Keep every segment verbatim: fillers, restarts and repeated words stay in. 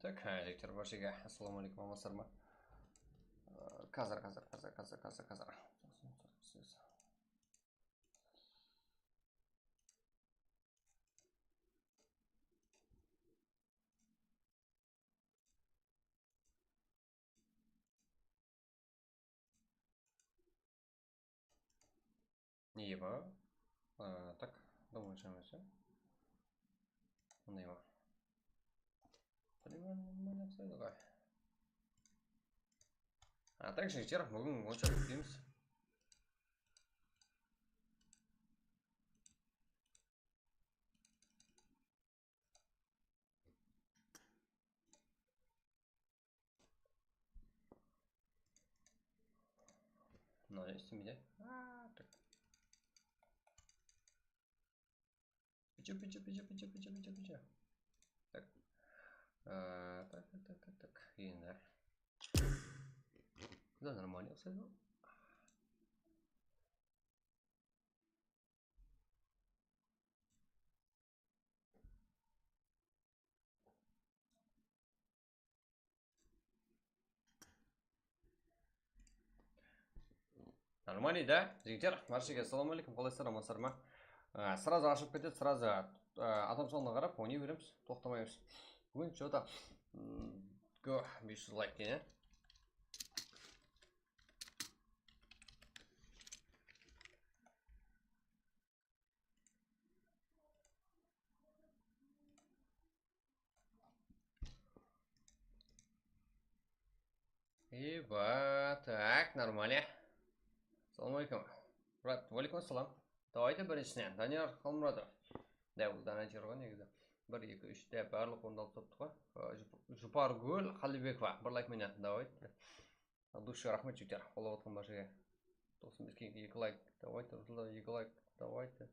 Tak, há, jigitler, bárshege assalamu aleykum, amansızlar ma? Á, kázir, kázir, kázir, kázir, kázir, kázir. Nege ba? Á, tak, думаю, что всё. Mınday ma? Примерно нормально uqsaydı ǵoy. А так, jigitler, búgin onsha kútpeymiz. Mına islemeydi. Aa, tak. Picha, picha, picha. Tak. Aa, tak, tak, tak, tak, tak. Endi. Mına нормально uqsaydı. Нормально, да? Jigitler, bárshege assalamu aleykum, qalaysızlar, amansızlar ma? Á, сразу ashılıp ketedi, сразу, á, adam sanına qarap oynay beremiz, toqtamaymız. Búgin что-то, mm, go, bes júz layk deydi. Eba, tak, нормально. Assalamu aleykum. Murat, wa aleykum assalam. Давайте, birinshiden, Daniyar Xalmuratov. Da, bul Daniyar ǵoy negizi. Bir, eki, úsh, da, barlıq orındı alıp turıptı ǵoy. Aa, Jup-, Jupargúl Qállibekova. Bir layk menen, давайте. От души raxmet, jigitler, qollap atqan bárshege. Toqsan bes eki layk, давайте, Ruslan, eki layk, давайте.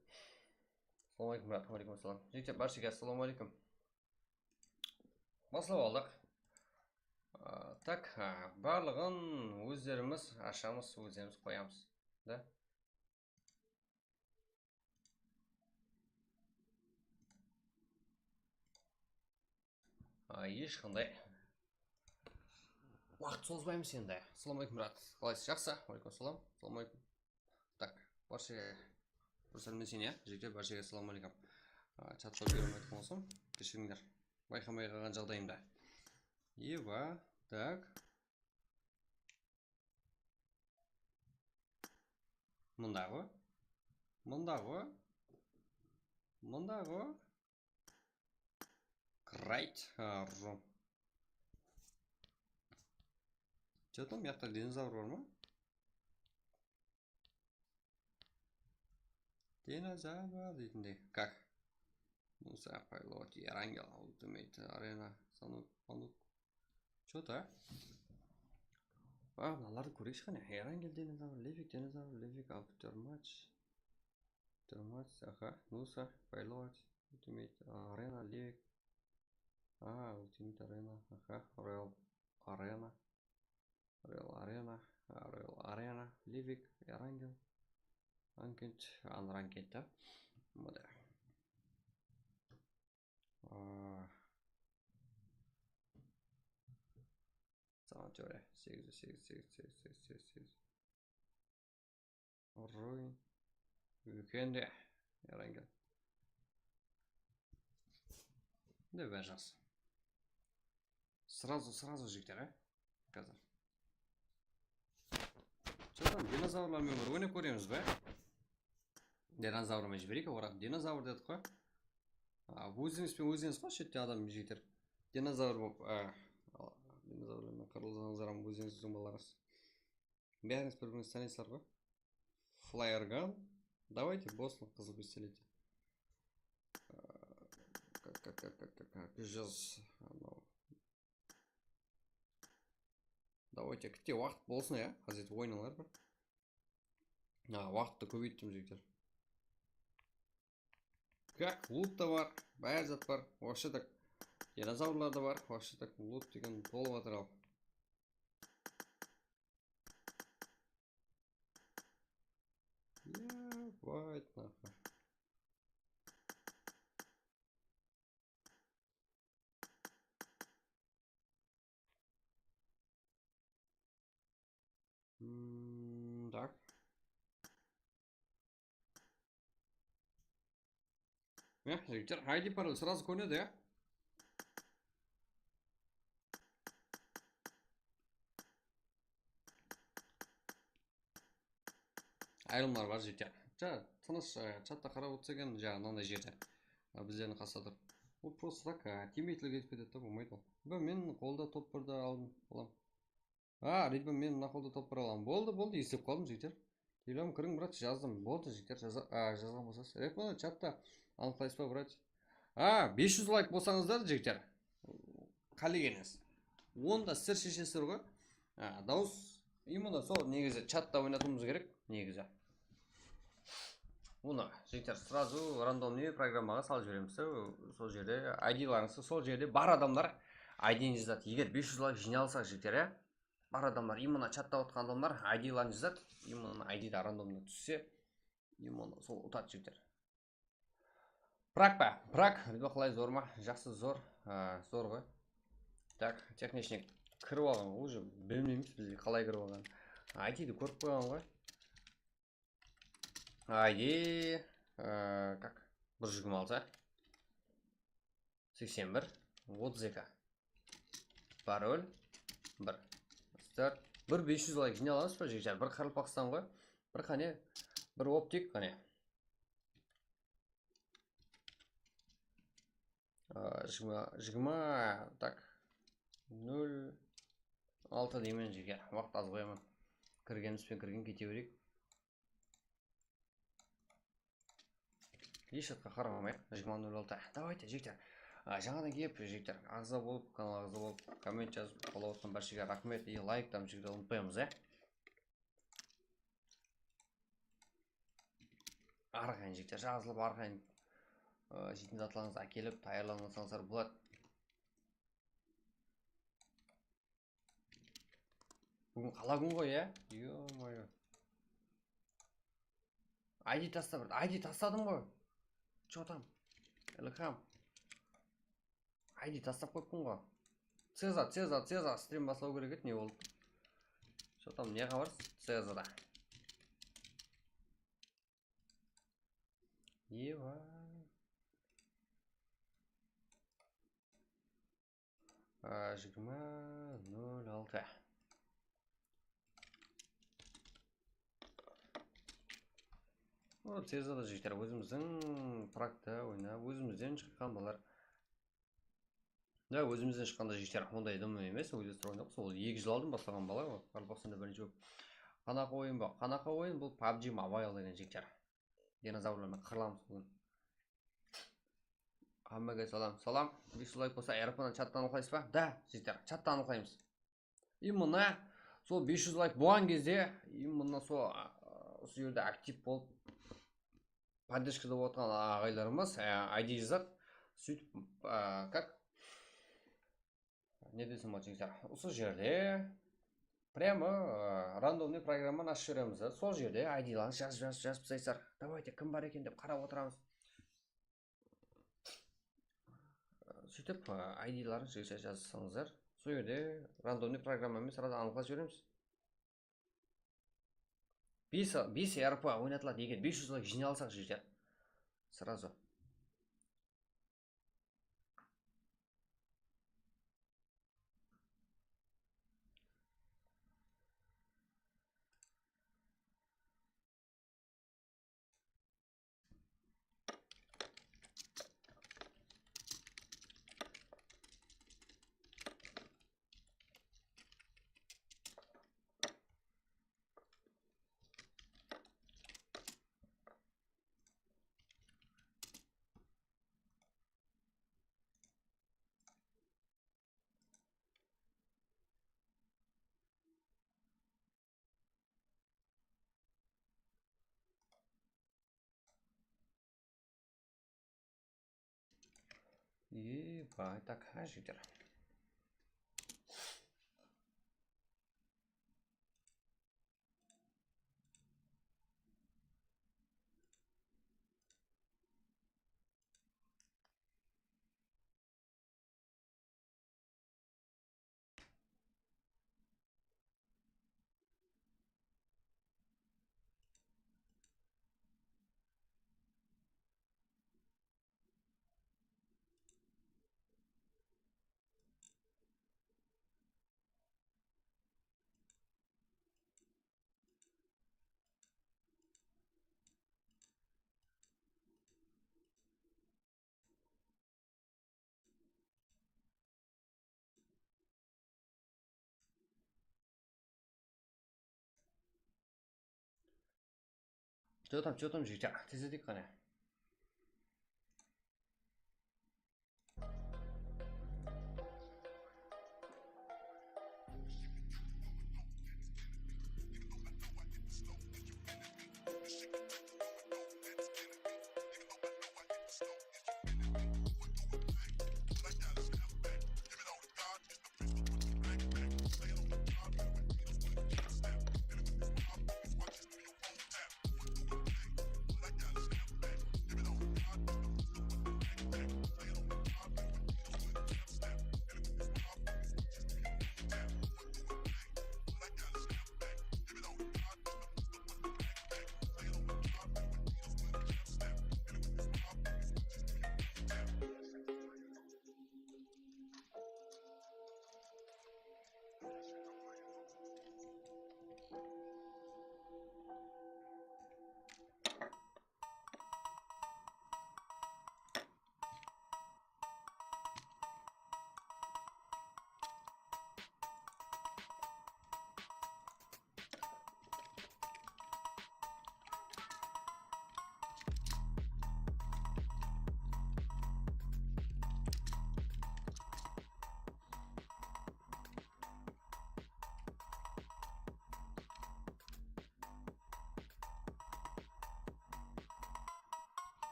Assalamu aleykum, Murat. Wa aleykum assalam. Jigitler, bárshege assalamu aleykum. Baslap aldıq. Aa, tak, aa, barlıǵın ózlerimiz ashamız, ózlerimiz qoyamız. Da? Aa, hesh qanday waqıt sozbaymız endi. Assalamu aleykum, Murat. Qalaysız? Jaqsı. Wa aleykum assalam. Assalamu aleykum. Tak, bárshege bir sálem sen, ya, jigitler, bárshege assalamu aleykum. Aa, chatqa úlgere almay atqan bolsam, keshirińler. Bayqamay qalǵan jaǵdayımda. Eba, tak. Mındaǵı. Mındaǵı. Mındaǵı. Крайт. Aa, rom. Что там, mıyaqta dinozavr bar ma? Dinozavr deytindey. Как? Musa, Paylot, Erangel, Ultimate Arena, Sanuk, Sanuk. Что-то. A, mınalardı kóreyikshi qáne. Erangel dinozavr, Levik dinozavr, Levik, Aftermatch. Aftermatch, aha, Musa, Paylot, Ultimate Arena, Levik. A, Ultimate Arena, aha, Royal Arena. Royal Arena, a, Royal Arena, Livik, Erangel, Ranked, Unranked, da. Mınaday. A, Sanatoriya, segiz, segiz, segiz, segiz, segiz, segiz. Ruin. Úlkende. Erangel. Mine, bári jaqsı. Сразу, сразу, jigitler, a? Házir. Что там, dinozavr menen bir oynap kóremiz be? Dinozavr menen jibereyik, oraq dinozavr dedik ǵoy. A, ózińiz benen ózińiz ǵoy, shette adam, jigitler. Dinozavr bolıp, a, dinozavr menen qırılsańızlar ham ózińizdiń balalarıńız. Bárińiz bir-biringiz tanıysızlar ǵoy. Flare gun. Давайте, bosın, qızıl pistoleti. Как, как, как, как, как, как, jaz, anaw. Давайте, kitte waqıt bolsın, ya. Házir oynalar bir. Ha, waqıttı kóbeyttim, jigitler. Как, lut ta bar, bári zat bar. Вообще так, dinozavrlar da bar. Вообще так, lut degen tolıp atır al. Ебать, нахуй. Ya, jigitler, I D parol srazı kórinedi, ya. Ayırımlar bar, jigitler. Ja, tınısh, e, chatta qarap otsa eken, jaǵı mınanday jerde. E, bizlerdiń qasıda tur. Ol prosto tak, e, timeytlerge aytıp ketedi da, bolmaydı ol. Ba, men qolda top birdi aldım, balam. A, Ridvan, men mına qolda top bir alam. Boldı, boldı, eslep qaldım, jigitler. Telegram kiriń, brat, jazdım. Boldı, jigitler, jaza-, a, jazǵan bolsasız. Ridvan, chatta anıqlaysız ba, brat? A, bes júz layk bolsańızlar, jigitler. Qálegenińiz. Onı da sizler sheshesizler ǵoy. A, dawıs, именно sol negizi chatta oynatıwımız kerek, negizi. Bunı, jigitler, сразу рандомный programmaǵa salıp jiberemiz. Sol jerde I D-larıńızdı, sol jerde bar adamlar I D-ni jazadı. Eger bes júz layk jıynalsa, jigitler, ya. Bar adamlar, именно chatta otqan adamlar I D-ların jazadı. Именно I D-da рандомный tússe, именно sol utadı, jigitler. Prak pa? Prak, Ridvan, qalay, zor ma? Jaqsı, zor. A, zor ǵoy. Так, техничный kirip alǵan, уже bilmeymiz biz qalay kirip alǵanın. I D-di kórip qoyǵan ǵoy. I D, e, как? Bir júz jigirma altı. Seksen bir, otız eki. Parol bir. Start. Bir bes júz layk jıynay alamız ba, jigitler? Bir qaraqalpaqstan ǵoy. Bir qáne, bir optik qáne. A, jigirma, jigirma, так. Nol altı deymen, jigitler. Waqıt az qoyaman. Kirgenimiz benen kirgen kete bereyik. Hesh zatqa qaramamayıq. Jigirma nol altı. Давайте, jigitler. A, jańadan kelip, jigitler, aǵza bolıp, kanal aǵza bolıp, komment jazıp, qollap otırǵan bárshege raxmet. I layk tam, jigitler, umıtpaymız, ya. Arqayın, jigitler, jazılıp, arqayın, a, jeytin zatlarıńızdı ákelip, tayarlanıp alsańızlar boladı. Búgin qala kún ǵoy, ya? Ё-моё. I D tastap, I D tastadım ǵoy. Чё там? Ilham. I D tastap qoyıppın ǵoy. Ceza, Ceza, Ceza, strim baslaw kerek edi, ne boldı? Что там, ne xabar? Cezada. Eva. A, jigirma nol altı. O, Cezada, jigitler, ózimizdiń prakta oynap, ózimizden shıqqan balar. Ya, ózimizden shıqqanda, jigitler, onday dım emes, ózimizden oynap, sol eki jıl aldın baslaǵan bala, o, qaraqalpaqstanda birinshi bolıp. Qanaqa oyın ba? Qanaqa oyın? Bul PUBG Mobile degen, jigitler. Dinozavrlarmen qırılamız búgin. Hámmege salam. Salam. Bes júz layk bolsa, R P-dan chattan anıqlaysız ba? Da, jigitler, chattan anıqlaymız. И mına sol bes júz layk bolǵan gezde, и mına sol, a, usı jerde aktiv bolıp, podderjkada otırǵan aǵaylarımız, a, I D jazadı. Sóytip, a, как? Ne desem boladı, jigitler? Usı jerde прямо, a, рандомный programmanı ashıp jiberemiz da. Sol jerde I D-larıńızdı jazıp, jazıp, jazıp taslaysalar. Давайте, kim bar eken dep qarap otıramız. Sóytip, a, I D-larıńızdı jazsańızlar, sol jerde рандомный programmamen сразу anıqlap jiberemiz. Bes, bes R P oynatıladı, eger bes júz layk jıynay alsaq, jigitler. Сразу. И, так, jigitler. Что там, что там, жигитя? Tez edik qáne.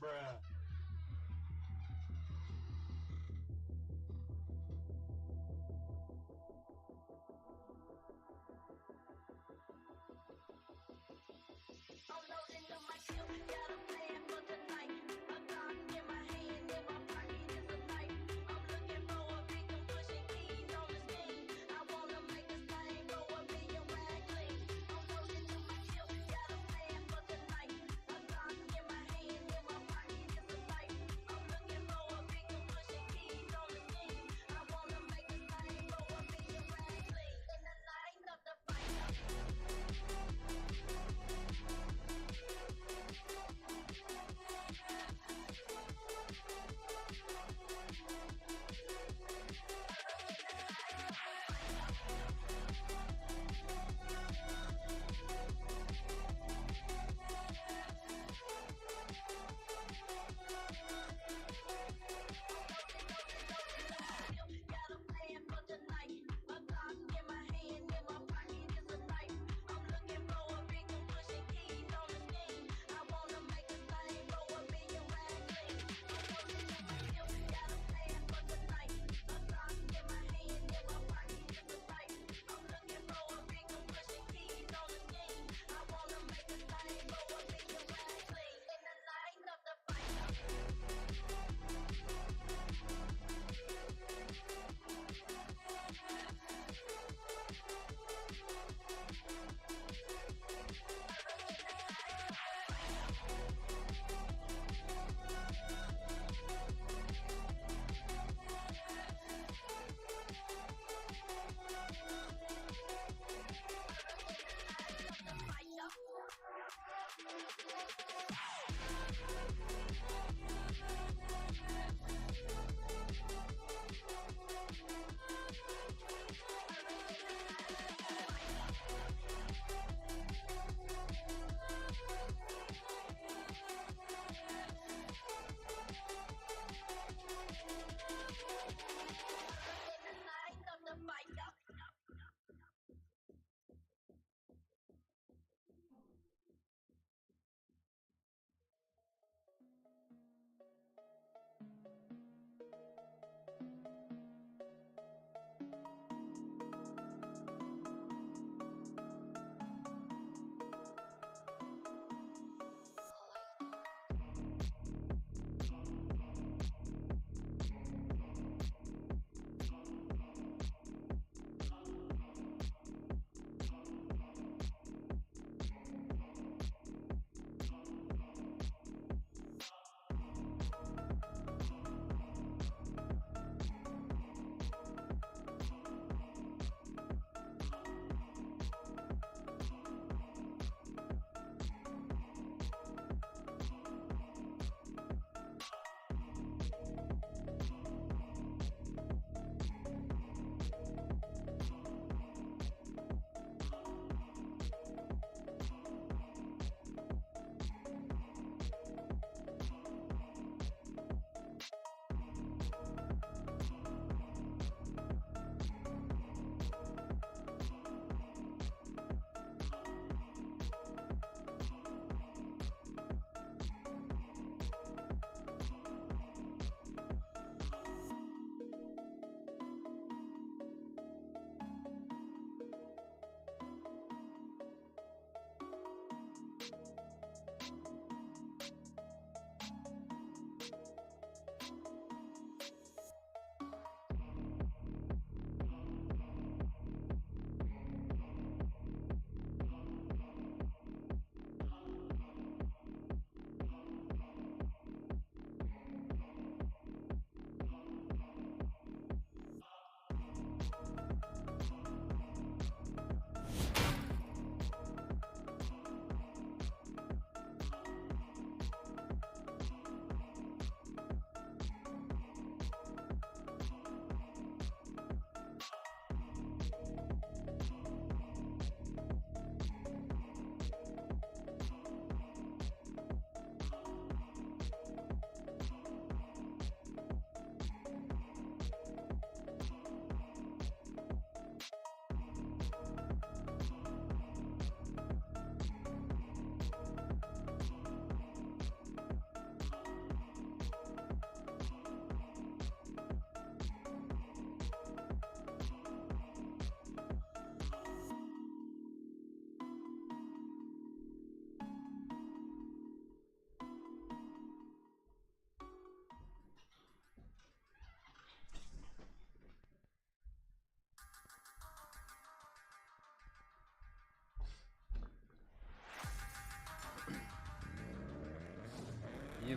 Bruh.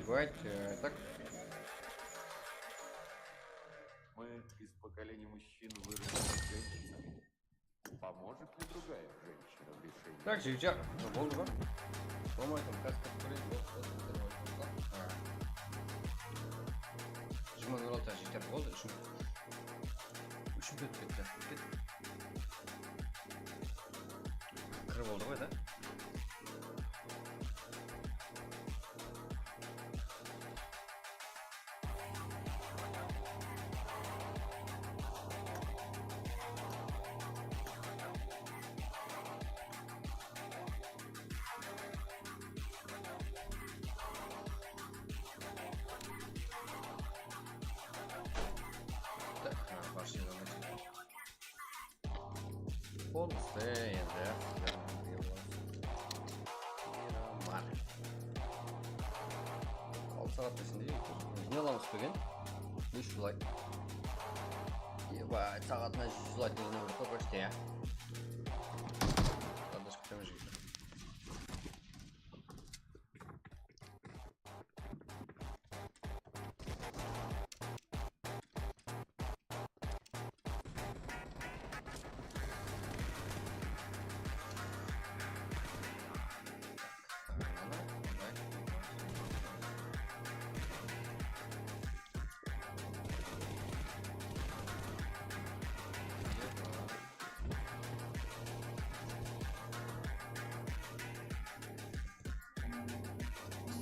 Бывает, э, так. Мы из поколения мужчин вырвались женщинами. Поможет ли другая женщина в решении? Так, жігітler, boldı ba? Bolmaydı, kásip kóreyik, boldı, boldı, boldı, boldı. Ha. Jigirma nol altı, jigitler, boldı, úshim. Úshim ketip ketti, ketip ketti. Kir boldı ǵoy da. Tak, ha, barshangizge bonuslar endi sizlerge. Miramar. Altı saat ishinde ne alamız degen? Bes júz layk. Eba, saatına júz layk degen bir ko'p işte ya. Qardash, kútemiz jigitler.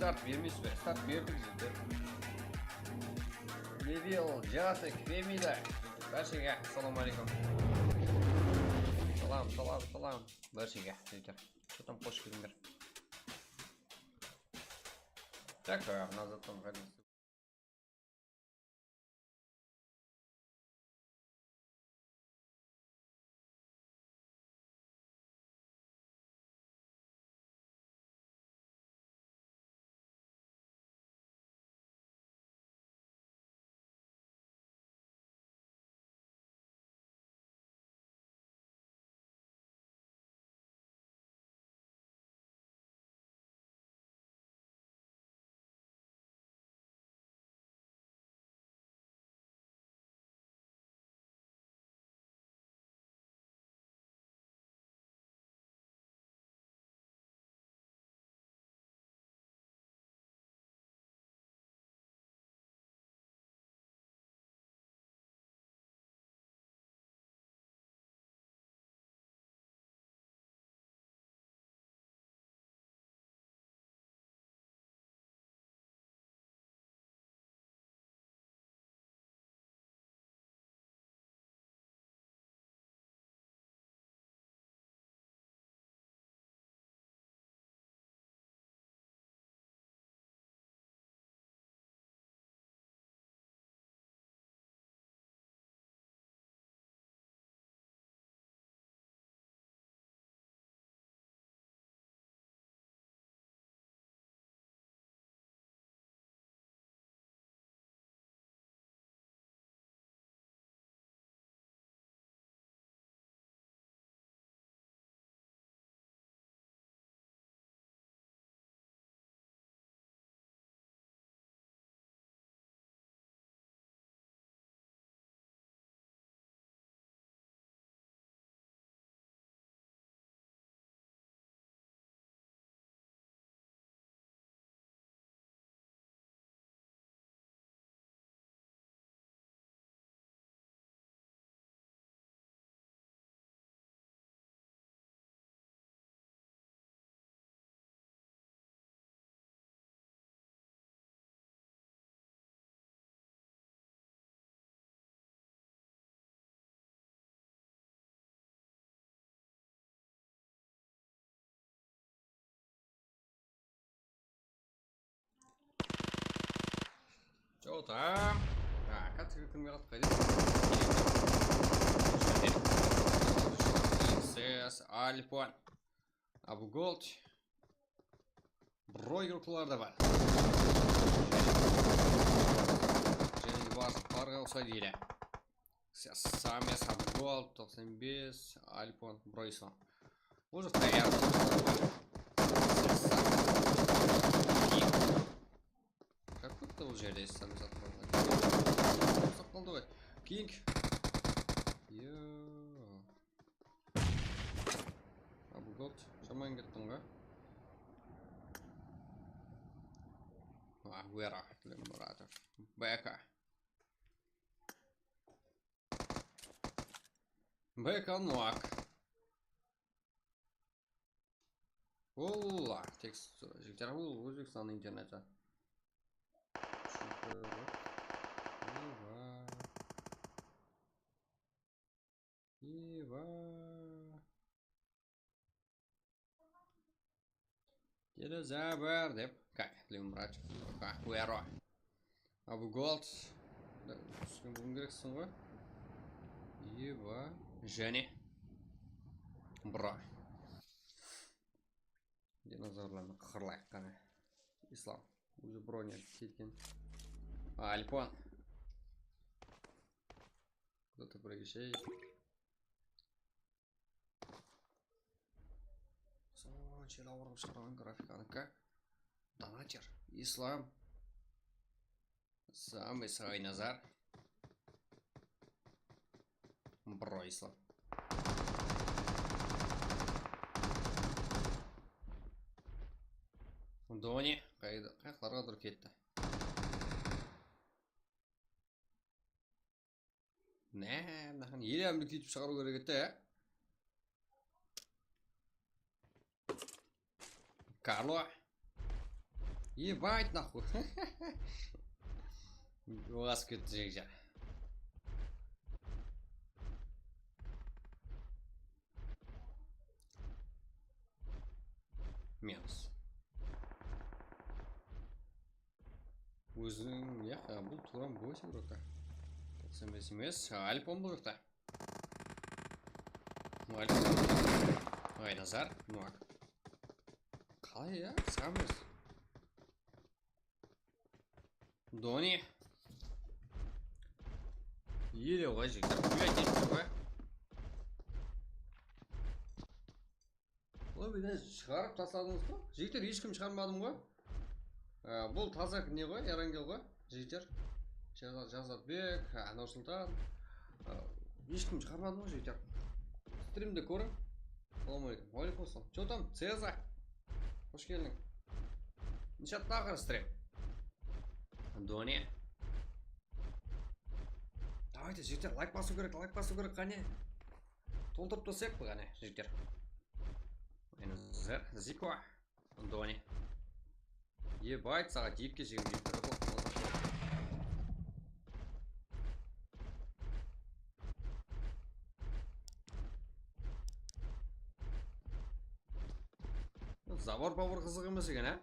Start bermeysiz be? Start berdik bizde. Nevil, Jasek, Femida. Bárshege assalawma aleykum. Salam, salam, salam. Bárshege, jigitler. Что там, xosh keldińler. Так, а, назад там. Joq ta. Ha, katta kirmey qaldı, qayda? X S, Alpon, Abugold. Broy gruppalar da bar. Jáne de bar, barǵa uqsaydı ele. Sames, Abugold, toqsan bes, Alpon, Broyson. Bul jaqta bar. Bul jerde esam zat bar. Usap qaldı ǵoy. King. Yo. Abu Gold, jaman kettiń ǵoy. Aguero, Muratov. B K. B K Noak. Ola, tekst, jigitler, bul Ózbekstannıń interneti. Eywa. Eywa. Dinozavr dep. Kay, Leon Muratov. Aguero. Abu Gold. Túsken bolım kerekseń ǵoy. Eywa. Jáne. Bro. Dinozavr bilan qıqırlayıq qáne. Islam. Уже броня ketken. Alpon. Кто-то прыгай. Sonshayla awırǵıp shıǵarǵan grafikanıki. Donater. Islam. Samıy Saǵaynazar. Bro, Islam. Doni qayda, qayaqlarǵadur ketti. Ne, mınaxan ele ámlik etip shıǵarıw kerek edi, ya. Karlo. Ебать, нахуй. Oǵasıp ketti, jegjar. Minus. Óziń, ya, bul tuwra bosik roka. Toqsan bes emes, Alpon bul jaqta. Alpon. Ay, Nazar, Noak. Qalay, ya? Saǵan emes. Doni. Ele ǵoy, jigitler. Gúlay deysiz ǵoy. Oy, menen shıǵarıp tasladıńız ba? Jigitler, hesh kim shıǵarmadım ǵoy. Á, bul taza ne ǵoy, Erangel ǵoy, jigitler. Jazar, Jazarbek, á, Nursultan. Á, hesh kim shıǵarmadım ǵoy, jigitler. Strimdi kóriń. Assalawma aleykum. Wa aleykum assalam. Что там, Ceza? Xosh keldiń. Neshatta aqırı strim? Doni. Давайте, jigitler, layk basıw kerek, layk basıw kerek, qáne. Toltırıp taslayıq pa, qáne, jigitler. Ziko. Doni. Ебать, saǵan deyipke jigirma jeti tarafı. Zabor pabor qızıq emes eken, á?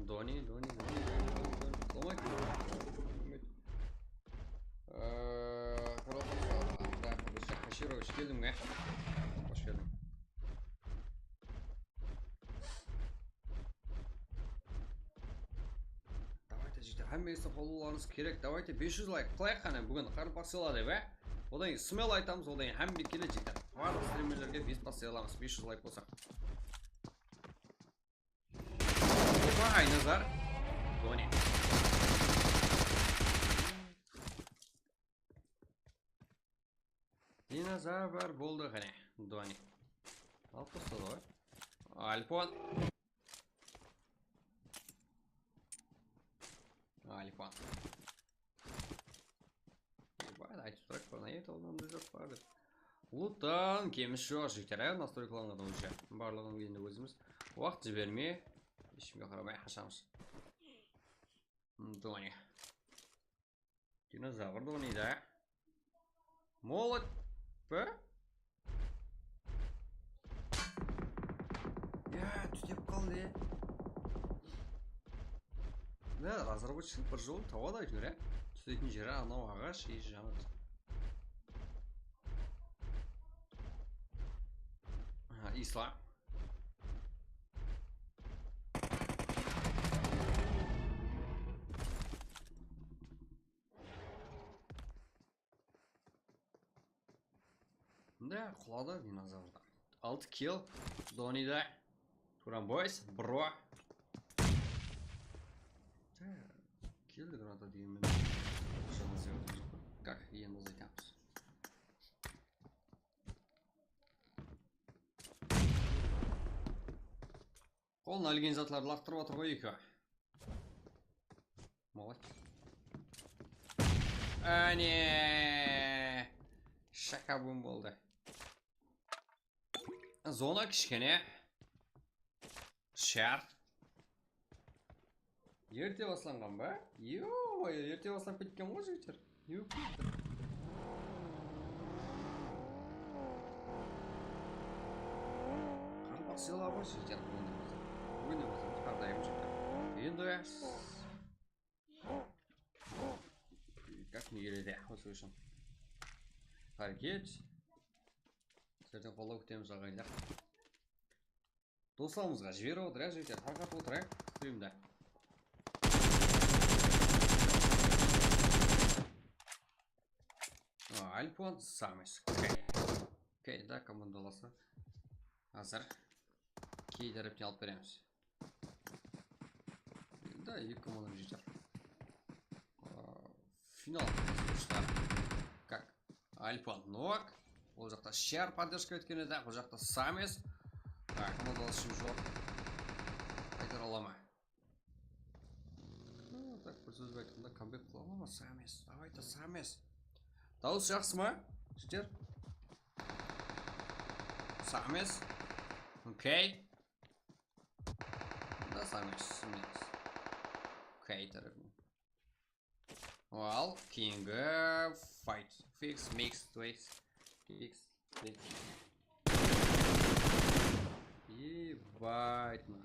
Doni, Doni, Doni, Doni, Doni. Bolmay. Ee, Kashirov, keldiń be? Xosh keldiń. Давайте, jigitler, hámmeńizdiń qollawlarıńız kerek. Давайте, bes júz layk qılayıq qáne, búgin qaraqalpaq sıyladı dep, á? Odan keyin smel aytamız, odan keyin hámme keledi, jigitler. Barlıq strimmerlerge buyırtpa sıylamız, bes júz layk bolsa. Opa, Aynazar. Doni. Dinozavr boldı qáne, Doni. Alıp tasladı ǵoy. Alpon. Alpon. Ебать, айтып турады, понаетовнан da joq pa dep. Lutan, kemis joq, jigitler, á, настройкаланǵan уже. Barlıǵın endi ózimiz waqıt jibermey, eshkimge qaramay qashamız. Doni. Dinozavr da oynaydı, á? Molot pa? Ya, tútep qaldı, ya. Da, разработчик bir jol tawadı, áytewir, á? Tútetin jeri anaw aǵash, e, jańa. Ha, Islam. Mında quladı dinozavr da. Altı kill. Donida. Turan boys, bro. Keldi granata degen menen. Aqshańız joq. Kak, endi azaytamız. Qolına ilgen zatlardı laqtırıp atır ǵoy eki. Молодец. Áne! Shakabum boldı. Zona kishkene. Shar. Erte baslanǵan ba? Yo, erte baslanıp ketken ǵoy, jigitler. Yo, ketip. Qampaq sıylaǵısh, jigitler, búgin de bolsa. Búgin de bolsa, hár dayım, jigitler. Endi. Как не ереді, osı ushın. Háreket. Sizlerden qollap kútemiz, aǵayinler. Doslarımızǵa jiberip otır, ya, jigitler, tarqatıp otır, ya, strimdi. A, Alpon Samis. Okey. Okey, da, komandalası. Házir. Keyderepten alıp beremiz. Da, eki komanda jeter. A, final. Kak. Alpon Nok. Ol jaqta Shar podderjka etken edi, bul jaqta Samis. A, komandalası joq. Qaytara ala ma? A, tak, bir sóz aytqanda, kambek qıla ala ma Samis? Давайте, Samis. Dawıs jaqsı ma? Jigitler. Samis. Okey. Da Samis, Samis. Okey, tarafım. Al, keyingi fight. Fix, mix, twix. Fix, fix. Ебать, на.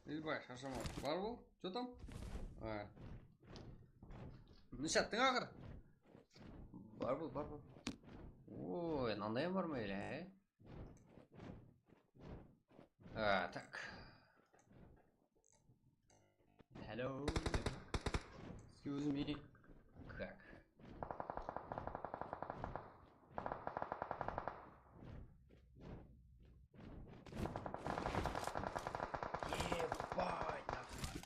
Илбай, Шаршаман, бар бол. Что там? А. Неше attıń, aqır? Bar bol, bar bol. Oy, mınanday hám bar ma ele, e? A, tak. Hello. Excuse me. Как? Ебать, нахуй.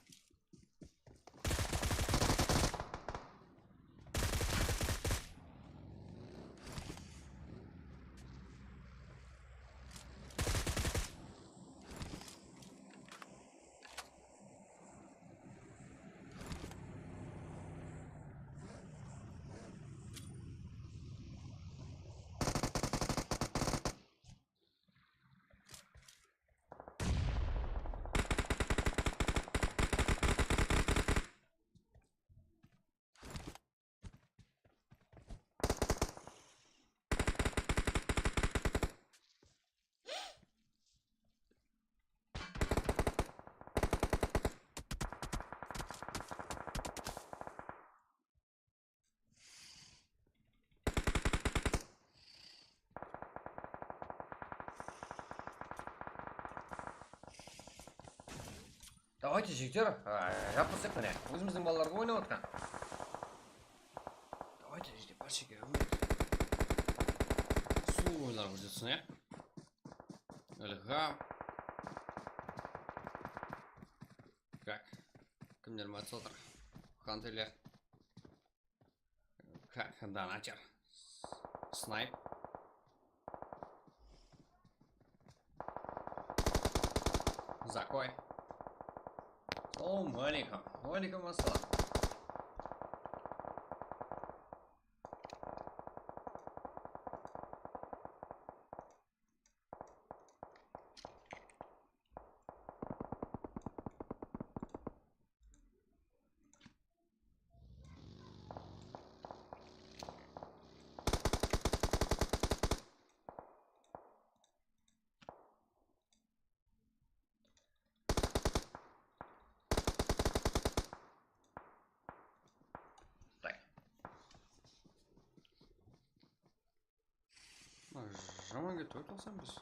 Давайте, jigitler, a, jap tursaq, mine, ózimizdiń balalarǵa oynap atırǵan. Давайте, jigitler, barshege húrmet. Sulıw oyınlar kórsetsin, ya. Ilham. Как? Kimler mat otır? Hanterler. Как? Donater. Snayp. Zakoi. Assalawma aleykum. Wa aleykum assalam. Tak. A, jaman ketti ǵoy, toqsan bes.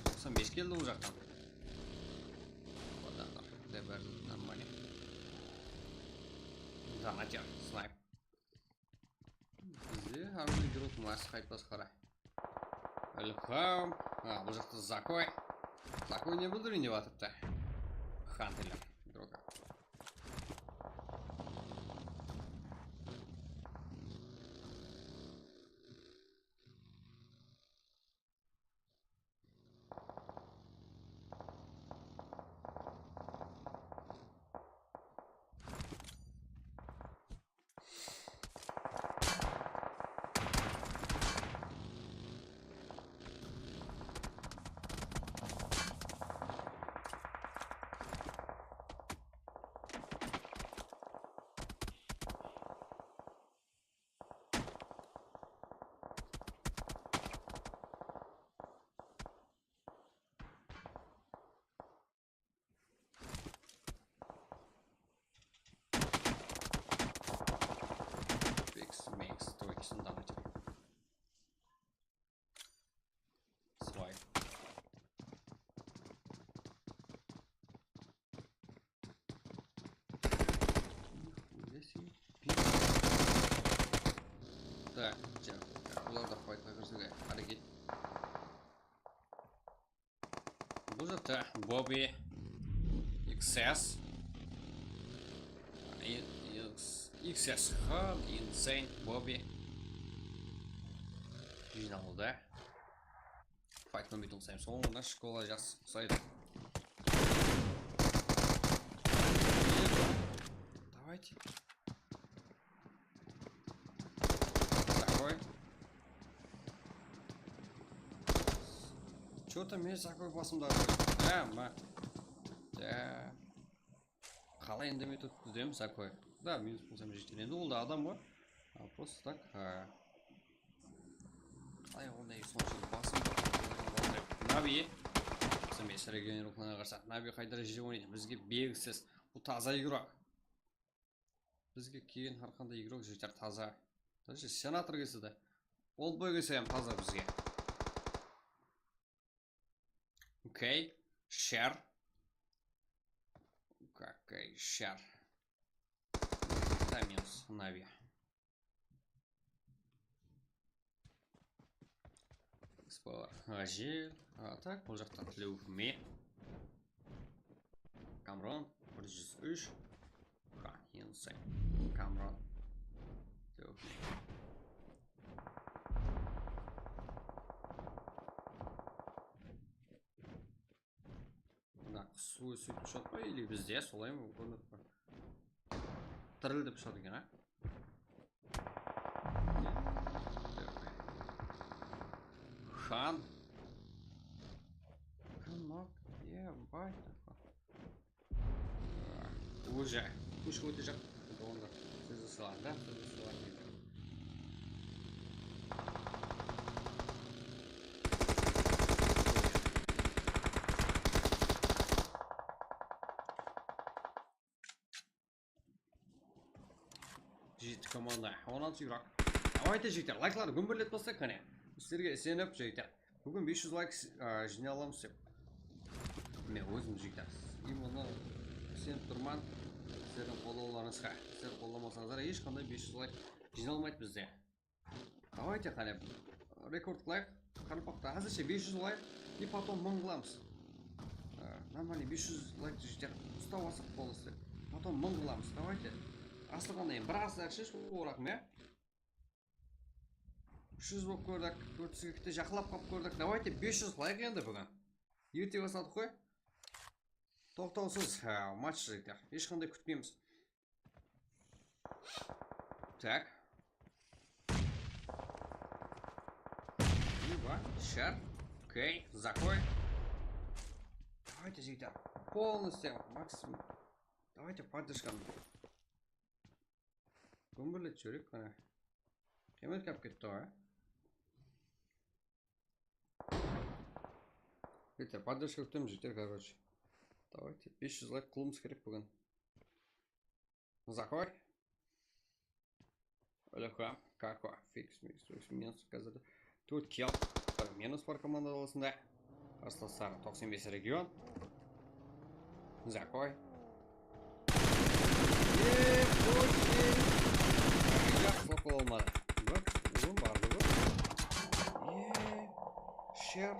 Toqsan bes keldi ol jaqtan. Odan bir, de bir, нормально. Donater, snayp. Bizde Armın girok mas qaytpas qara. Ilham. A, bul jaqta Zakoy. Zakoy ne bildirin dep atırıptı. Hunterler. Giroka. Фикс, микс, точно, давайте. Слайд. Нихуя себе. Так, так, bular da faytqa kirisiwge háreket. Bul jaqta Bobby, X S, I-, X-, X S H, Insane, Bobby jıynaldı. Fayt kóbeytiw uqsaydı. Sońınan shkola jaqsı uqsaydı. Давайте. Такой. Чё-то men Zakoy basımda. Há, ma. Ya. Qalay endi men tutqızdım Zakoy. Da, minus bolsam jeten. Endi ol da adam ǵoy. A, просто так, ha. Qalay onday sonsha basım. Nabi. Bizden bes region ruhlarına qarsa. Nabi qayda jere oynaydı. Bizge belgisiz. Bu taza игрок. Bizge kelgen hár qanday игрок jeter taza. Даже senator kelse de. Oldboy kelse hám taza bizge. Okey. Shar. Okey, shar. Da minus, Navi. Spor, Ǵajel. A, tak, bul jaqtan tilewime. Kamron, bir júz úsh. Qa, Insane. Kamron. Tilewime. Mına qus ósip ushap pa, ili bizde solay ma, kórinip pa? Tirildip ushadı eken, a? Xan. Xan nok. Ебать. Уже. Ushıp ótejaq. Onda sizdi sılar da, sizdi sılar deydi. Jeti komanda, on altı игрок. Давайте, jigitler, layklardı gúmberletip baslap, qáne. Sizlerge isenip, jigitler, búgin bes júz layk, a, jıynay alamız dep. Men ózim, jigitler, именно isenip turman. Sizlerdiń qollawlarıńızǵa. Sizler qollamasańızlar, hesh qanday bes júz layk jıynalmaydı bizde. Давайте, qáne, rekord qılayıq. Qaraqalpaqta házirshe bes júz layk, и потом mıń qılamız. A, нормальный bes júz layk jeter. Ustap alsaq boldı. Потом mıń qılamız. Давайте. Asılǵannan keyin bir asılsaqshı, oraqme. Úsh júz bolıp kórdik, tórt júz kete jaqınlap qalıp kórdik. Давайте, bes júz layk endi búgin. Erte basladıq qoy. Toqtawsız, ha, match, jigitler. Hesh qanday kútpeymiz. Так. Liba, shar. Okey, Zakoy. Давайте, jigitler. Полностью, максимум. Давайте, поддержканы. Gúmberletip jibereyik, qáne. Qıymet káp ketti ǵoy. Jigitler, поддержка kútemiz, jigitler, короче. Давайте, bes júz layk qılıwımız kerek búgin. Zakoy. Ilham, Kako, Fix, Mix, Fix, minus házir. Tórt kill, bir minus bar komanda arasında. Qarsılasları toqsan bes region. Zakoy. Eee, okey. Jaqsı, qol almadı. Bir, uzın bar. Share.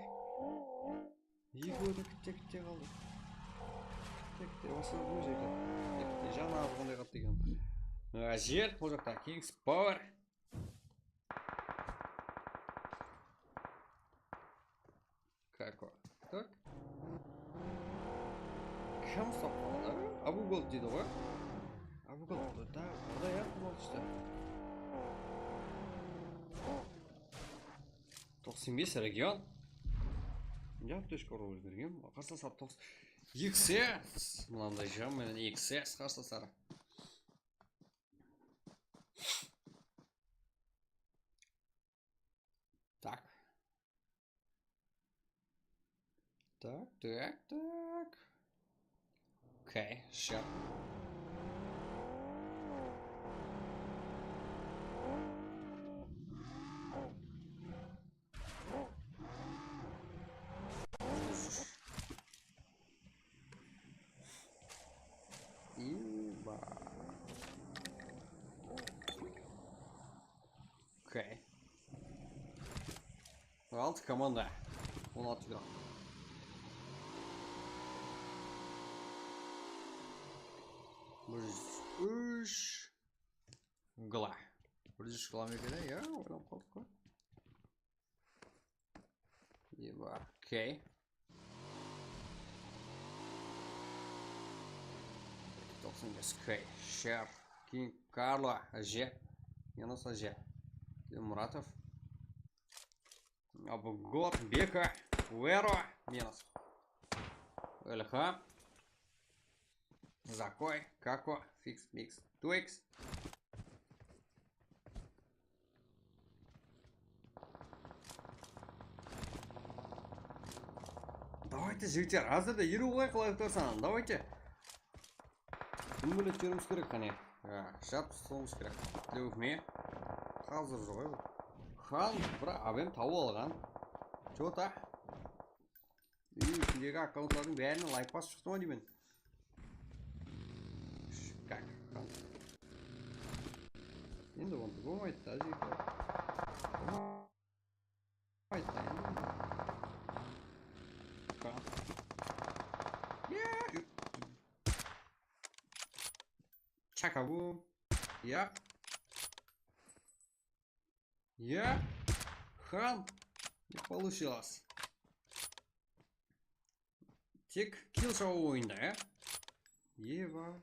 Eki ótip kitte kitte qaldı. Kitte kitte basqa bir jerden. Kitte kitte jańa alǵanday qaldı degen. Ájel, bul jaqta Kings Power. Kako. Tak. Kim uslap qaldı? Abu Gold deydi ǵoy. Abu Gold. Da, da ya, Abu Gold işte. Toqsan bes region. Ya, точка ру ózgergen. Qarsılasar toqsan. X S. Mınanday jam menen X S qarsılasar. Tak. Tak, tak, tak. Okey, shıp. Iba. Okey. Altı komanda. On altı gram. Bir júz úsh gla. Bir júz gla mekene, ya, oylanıp qaldıq ǵoy. Eba, okey. Toqsan bes, okey. Shar, King Karlo, Áje. Minus Áje. Muratov. Abugod, Beka, Vero, minus. Ilham. Zakoy, Kako, Fix, Mix, Twix. Давайте, jigitler, házirde eriw qılay, qalay tursań, давайте. Kim bilet júriwimiz kerek, qáne. Ya, shap, solıwımız kerek. Tilewime. Házir joq, ya. Xan, bir abem tawıp alǵan. Чё-то. Úy ishindegi akkauntlardıń bárine layk basıp shıqtı ma deymen. Как? Endi onda bolmaydı da, jigitler. Bolmaydı da endi. Как? Ya. Чакабу. Ya. Ya, Xan, не получилось. Tek kill shawıw oyında, ya? Eba.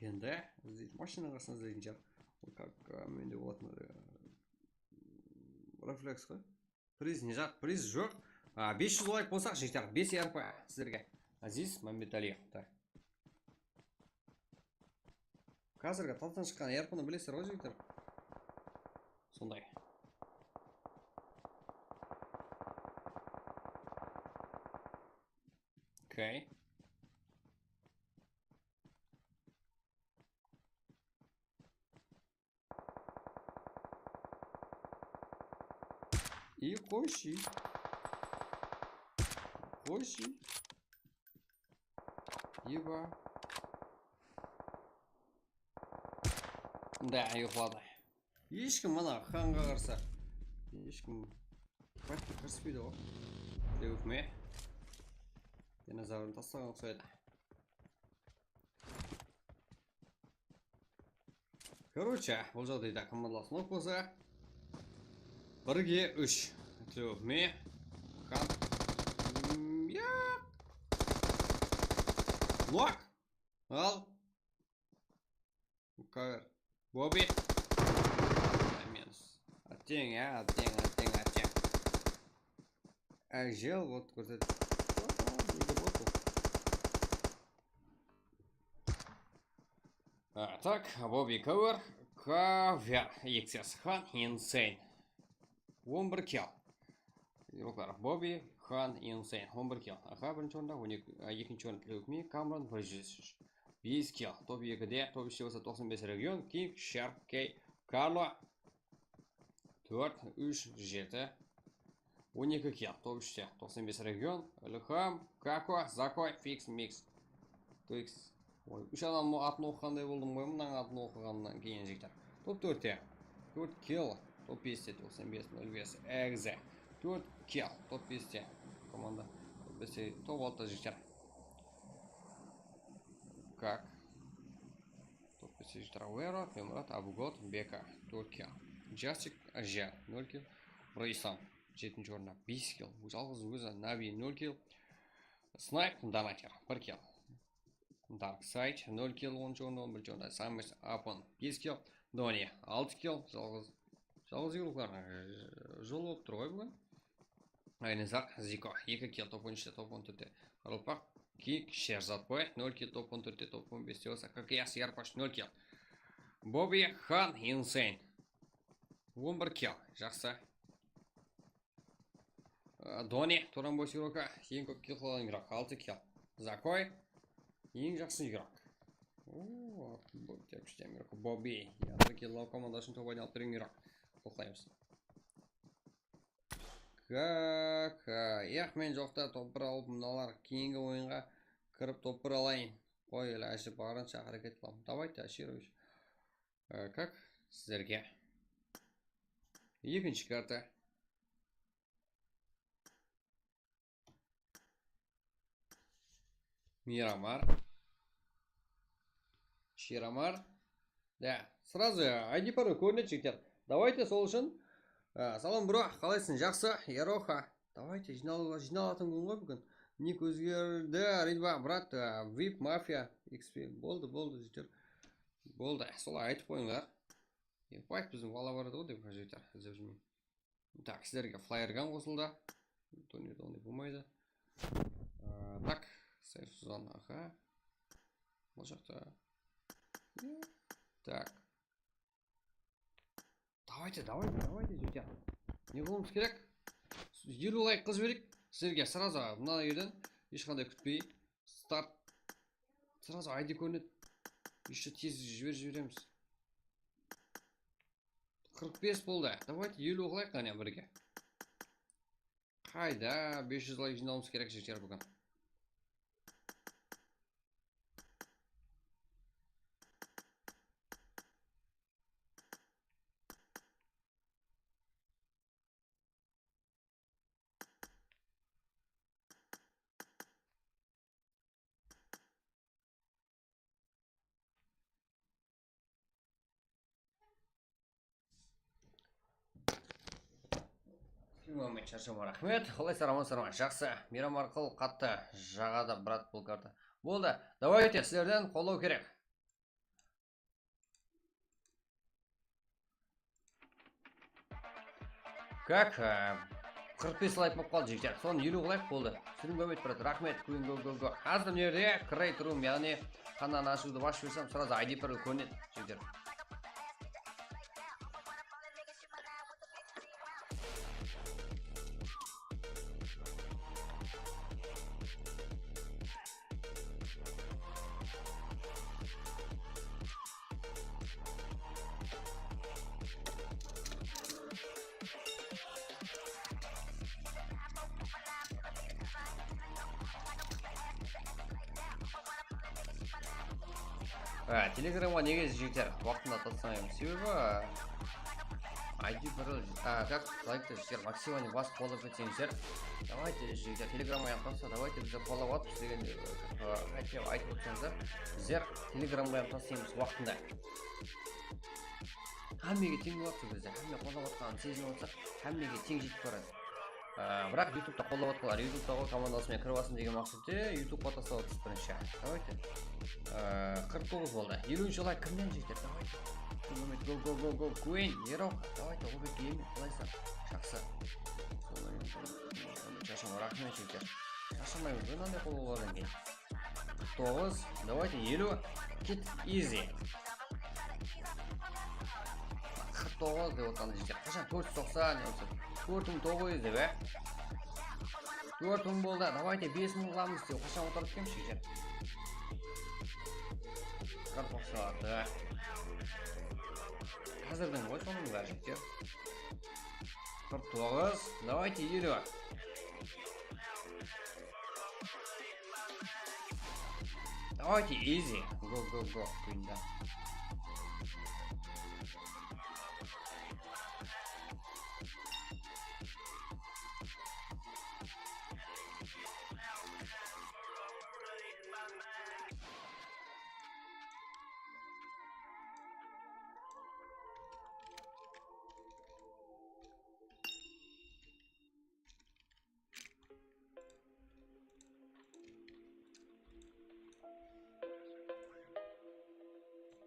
Endi izleydi, mashina arasında izleydi, ya. Как, e, mende bolatuǵın, e, refleks ǵoy. Priz ne jaq, priz joq. A, bes júz layk bolsaq, jigitler, bes R P sizlerge. Aziz Mámbetaliyev. Házirgi tazdan shıqqan R P ni bilesizler ǵoy, jigitler. Sonday. Okey. И qoyshı. Qoyshı. Eba. Da, uyıqladı. Hesh kim mına Xanǵa qarsı. Hesh kim. Faytqa kirspeydi ǵoy. Tilewime. Dinozavrın taslaǵan uqsaydı. Короче, bul jaǵdayda komandalıq nok bolsa, birge úsh. Tilewime. Kan. Ya. Nok. Al. Cover. Bobby. Minus. Ateń, ya, ateń, ateń, ateń. Ájel, вот, kórset. Opa, nege bot ol? A, tak, Bobby cover, cover, X S Xan, insane. On bir kill. Yurıqlar, Bobby, Xan, insane, on bir kill. Aha, birinshi orında, on eki, a, ekinshi orın Tilewime, Kamran, bir júz bes kill. Top ekide, top úshte bolsa toqsan bes region, King, Shark, Key, Karlo, tórt, úsh, jeti, on eki kill. Top úshte toqsan bes region, Ilham, Kako, Zakoy, Fix, Mix, Twix. Oy, úsh adam atın oqıǵanday boldım ǵoy, mınanıń atın oqıǵannan keyin, jigitler. Top tórtte. Tórt kill. Top beste toqsan bes nol bes Egze. Tórt kill top beste. Komanda top beste, top altıda jigitler. Kak. Top beste jigitler. Avero, Bemurat, Abugod, Beka. Tórt kill. Jasik, Aja. Nol kill. Brayson. Jetinshi orında. Bes kill. Jalǵız ózi Navi. Nol kill. Snayp, Donater. Bir kill. Dark Side, nol kill, onınshı orında, on birinshi orında Samus Apon, bes kill, Doni, altı kill, jalǵız, jalǵız yurıqlar, e, jol bolıp tur ǵoy búgin. Aynızaq, Ziko, eki kill, top on úshte, top on tórtte Qaraqalpaq, Kik, Sherzatboy, nol kill, top on tórtte, top on beste bolsa, Kakayas, Yarpash, nol kill. Bobby, Xan, Insane, on bir kill, jaqsı. Á, Doni, Turanboy Siroka, eń kóp kill qılǵan igrok, altı kill. Zakoy, eń jaqsı igrok. Oo, bu jaqsı igrok. Bobby, Yadro Kill Love komandasınıń top aylanıp turǵan igrok. Qutlıqlaymız. Kaka, yax, men joqta topır alıp, mınalar keyingi oyınǵa kirip topır alayın. Qoy, ilajı barınsha háreket qılamın. Davayte, Ashirovich. Á, kak, sizlerge. Ekinshi karta. Miramar. Shiramar. Da, srazı I D parol kórinedi, jigitler. Davayte, sol ushın. Á, salam, bro, qalaysıń? Jaqsı, Yaroxa. Davayte, jıynalıwǵa, jıynalatın kún ǵoy búgin. Nik ózgerdi, Ridva, brat, á, vip, mafiya, X P. Boldı, boldı, jigitler. Boldı, solay aytıp qoyıńlar. Epayt, biziń bala baradı ǵoy dep, jigitler, izlep júrmeń. Tak, sizlerge flyer gun qosıldı. Turnirde onday bolmaydı. Aa, tak, Safe Zone, aha. Bul jaqta. Tak. Davayte, davayte, davayte, jigitler. Ne qılıwımız kerek? Eliw layk qılıp jibereyik. Sizlerge srazı mına jerden hesh qanday kútpey start. Srazı I D kórinedi. Ещё tez jiberip jiberemiz. Qırq bes boldı. Davayte, eliw qılayıq, qáne, birge. Qayda, bes júz layk jıynawımız kerek, jigitler, búgin. Sharshama raxmet. Qalaysızlar, amansızlar ma? Jaqsı. Miyram arqalı qattı jaǵadı, brat, bul karta. Boldı. Davayte, sizlerden qollaw kerek. Kak, e, qırq bes layk bolıp qaldı, jigitler. Sonı eliw qılayıq, boldı. Súrim kóbeytip baradı. Raxmet, Queen, go, go, go. Házir mına jerde create room, yaǵnıy xananı ashıwdı basıp jibersem, srazı I D parol kórinedi, jigitler. Á, Telegramǵa nege, jigitler, waqtında taslamayman? Sebebi, I D bir, á, как, layktı, jigitler, maksimaliy basıp qollap ketseńizler. Давайте, jigitler, Telegramǵa ham tasta, давайте, bizler qollap atırmız degen, á, aytıp, aytıp otsańızlar. Bizler Telegramǵa ham taslaymız waqtında. Hámmege teń bolıp tur bizde, hámme qollap atqanın sezip otsaq, hámmege teń jetip baradı. Á, biraq YouTube'ta qollap atqanlar YouTube'taǵı komandası menen kirip alsın degen maqsette YouTube'qa taslap atırmız birinshi. Давайте. Á, qırq toǵız boldı. Eliwinshi layk kimnen, jigitler? Давайте. Go, go, go, go, go. Queen, Erok. Давайте, Ulbek, Emin, qalaysızlar? Jaqsı. Sharshama raxmet, jigitler. Sharshamayman, mınanday qollawlardan keyin. Qırq toǵız, давайте, eliw, ket, easy. Qırq toǵız dep otqandı, jigitler. Qashan tórt júz toqsan, tórt mıń toǵız júz dep, á? Tórt mıń boldı, давайте, bes mıń qılamız dep qashan otırıp ekenbiz, jigitler? Qırq toǵız saatı. Házirden ǵoy sonıń bári, jigitler. Qırq toǵız, давайте, eliw. Давайте, easy. Go, go, go. Queen'da.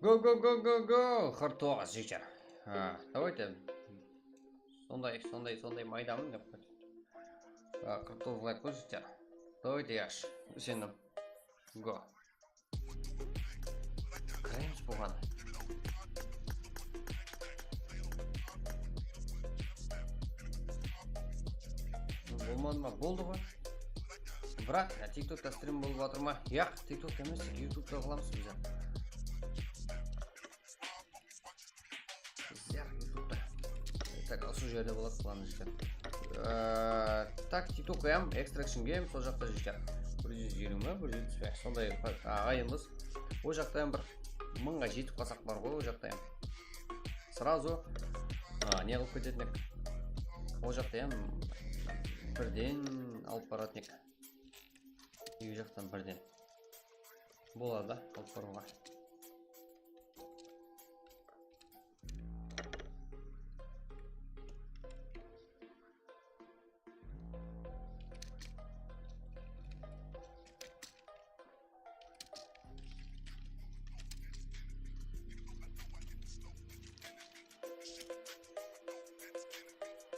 Go, go, go, go, go! Qırq toǵız, jigitler. Ha, давайте. Sonday, sonday, sonday maydamın dep qoydı. Ha, qırq toǵız layk qoy, jigitler. Давайте, yash. Isendim. Go. Kiremiz buǵan. Bolmadı ma? Boldı ǵoy. Biraq, ya, TikTokta strim bolıp atır ma? Yaq, TikTokta emes, YouTubeta qılamız biz. Bizler YouTubeta. Tak, usı jerde boladı, qılamız jigitler. Ee, tak, TikTok qoyam, Extraction Game, sol jaqta jigitler. Bir júz eliw me, bir júz jetpis pe? Sonday aǵayinbiz. O jaqta ham bir mıńǵa jetip qalsaq bar ǵoy, o jaqta ham. Сразу, a, ne qılıp ketetin edik? O jaqta ham birden alıp baratın edik. Eki jaqtan birden. Boladı da, alıp barıwǵa.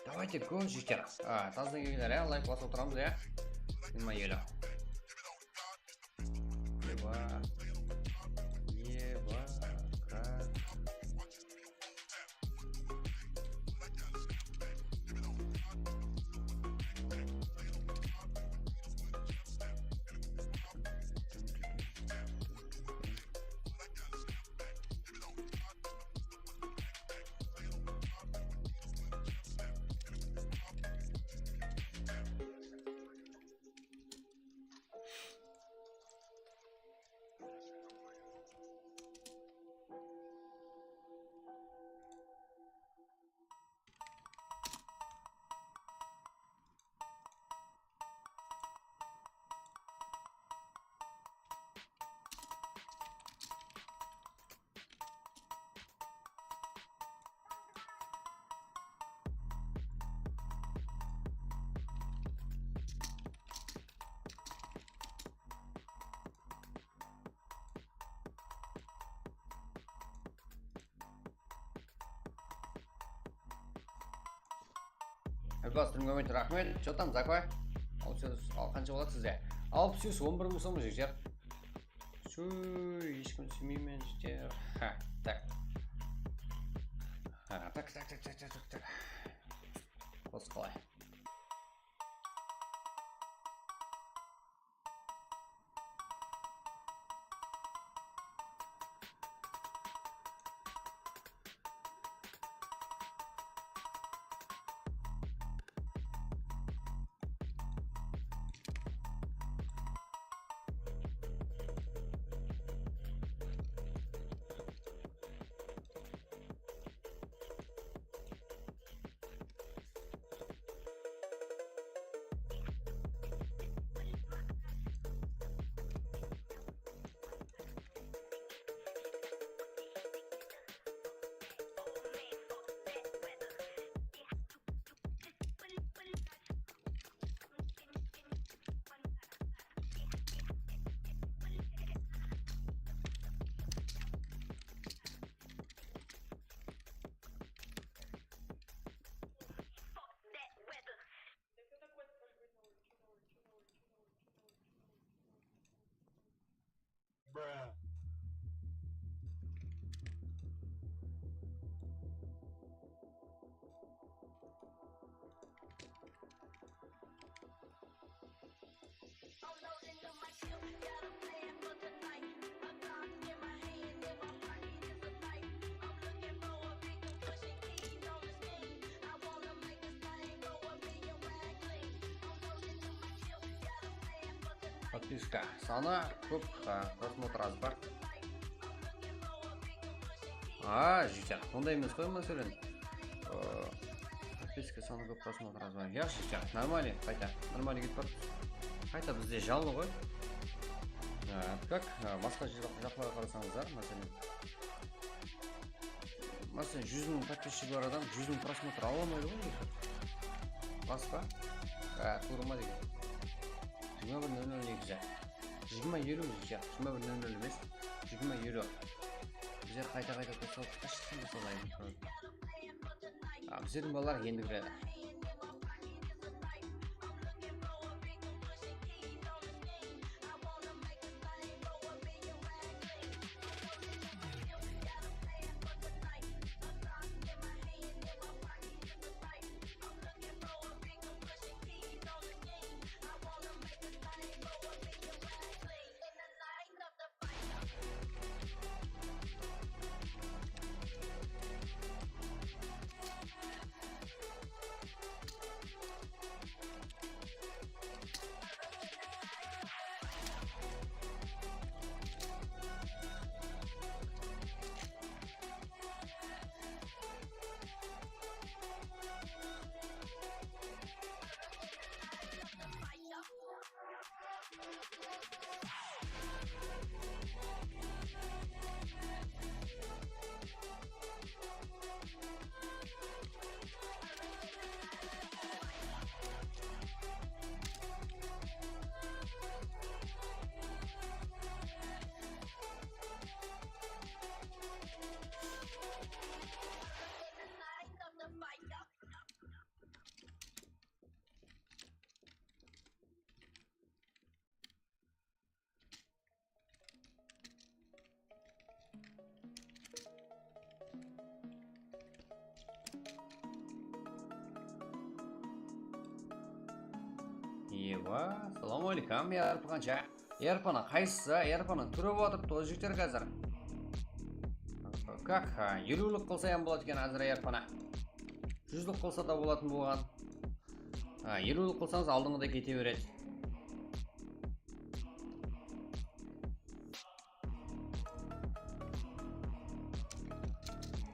Давайте, go, jigitler. A, tazdan kelgenler, ya, layk basıp otıramız, ya. Jigirma eliw. Eba. Eba. Ka. Ilbas, tırmamay raxmet. Что там, zakay? Al, al, qansha boladı sizde? Alpıs úsh, on bir mıń som, jigitler. Shu, hesh kimdi súymeymen, jigitler. Ha, tak. Ha, tak, tak, tak. Qos qalay? Podpiska sanı kóp, a, prosmotr az ba? A, jigitler, onday emes qoy, máselen. Podpiska sanı kóp, prosmotr az ba? Yaqshı, jigitler, нормально, qayta, нормально ketip barıptı. Qayta bizde janlı ǵoy. A, как, a, basqa jaq-, jaqlarǵa qarasańızlar, máselen. Máselen, júz mıń podpischigi bar adam júz mıń prosmotr ala almaydı ǵoy. Basqa? A, tuwrı ma degen. Jigirma bir nol nol negizi. Jigirma eliw, jigirma bir nol nol emes. Jigirma eliw. Bizler qayta-qayta tosalıp shıqsın, solayın. A, bizlerdiń balalar endi kiredi. Ewa, salam aleykum, yarpıǵansha. Yarpana qaysısı? Yarpana túrip atırıptı ǵoy jigitler házir. Kak, ha, eliwlik qılsa hám boladı eken házir yarpana. Júzlik qılsa da bolatın bolǵan. Ha, eliwlik qılsańız aldınǵıda kete beredi.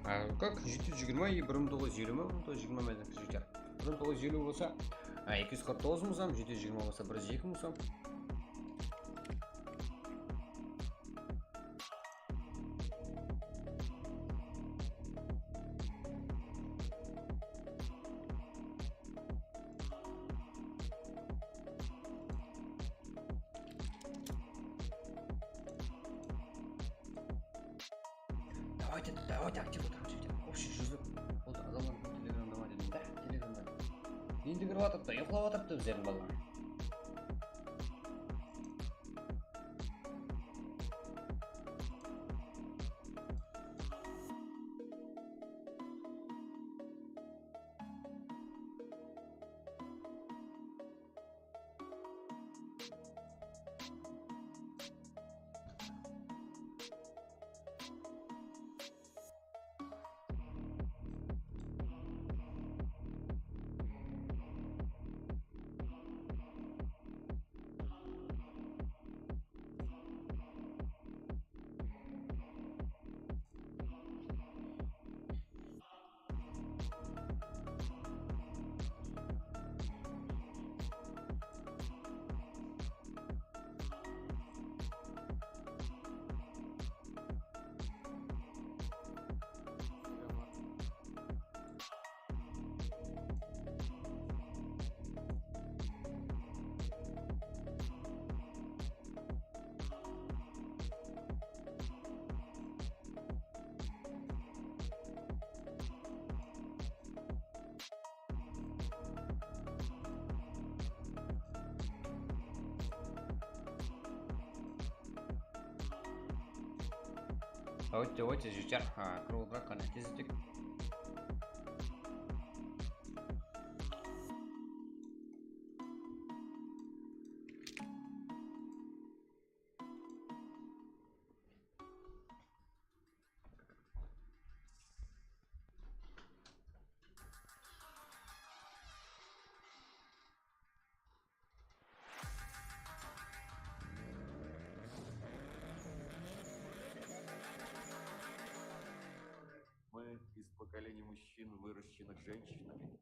A, kak, jeti júz jigirma, e, bir mıń toǵız júz eliw ma, bir mıń toǵız júz jigirma ma edi, jigitler? Bir mıń toǵız júz eliw bolsa, a, eki júz qırq toǵız mıń som, jeti júz jigirma bolsa, bir júz eki mıń som. Давайте, давайте, aktiv otıramız, jigitler. Общий júzlik. Boldı, adamlar telegramda ma dedim da, telegramda. Endi kirip atırıptı, uyıqlap atırıptı bizlerdiń balalar. Давайте, давайте, жігіттер, а, кіріп отырайық, қане, тез өтейік. Мы из поколения мужчин, выращенных женщинами.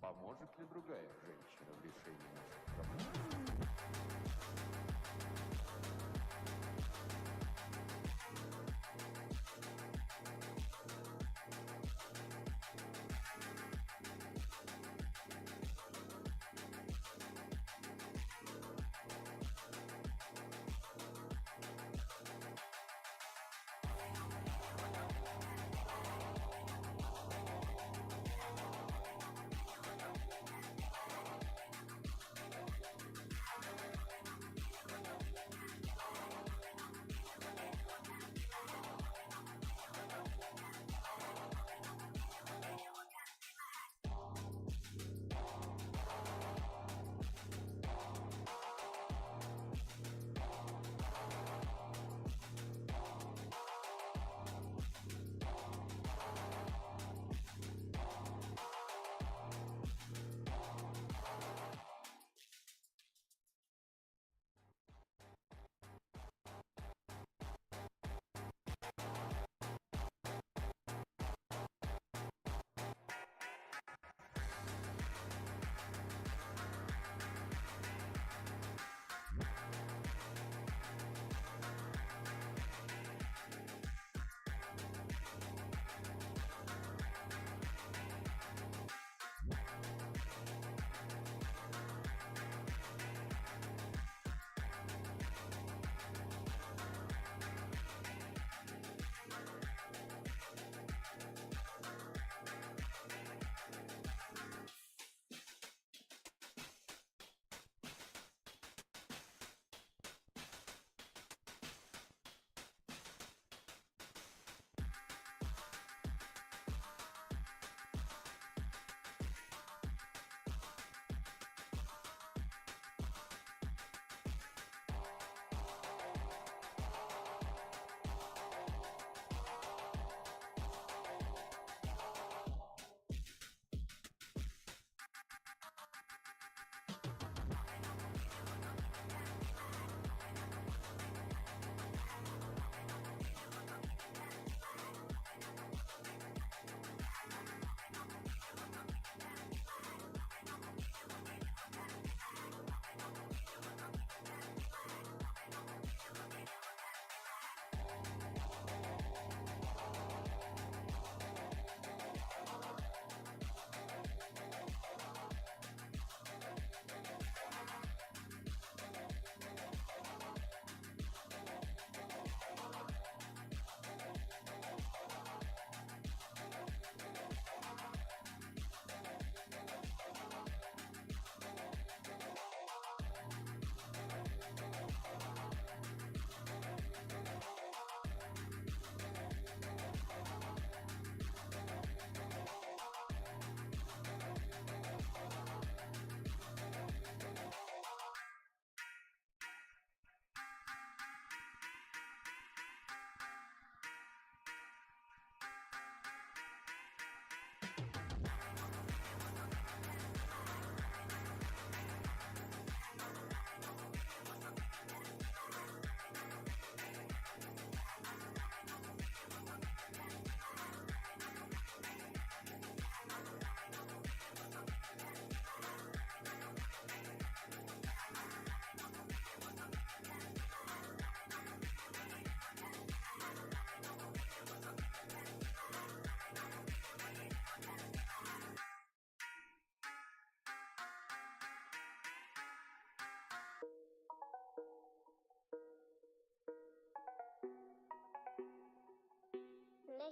Поможет ли другая женщина в решении наших проблем?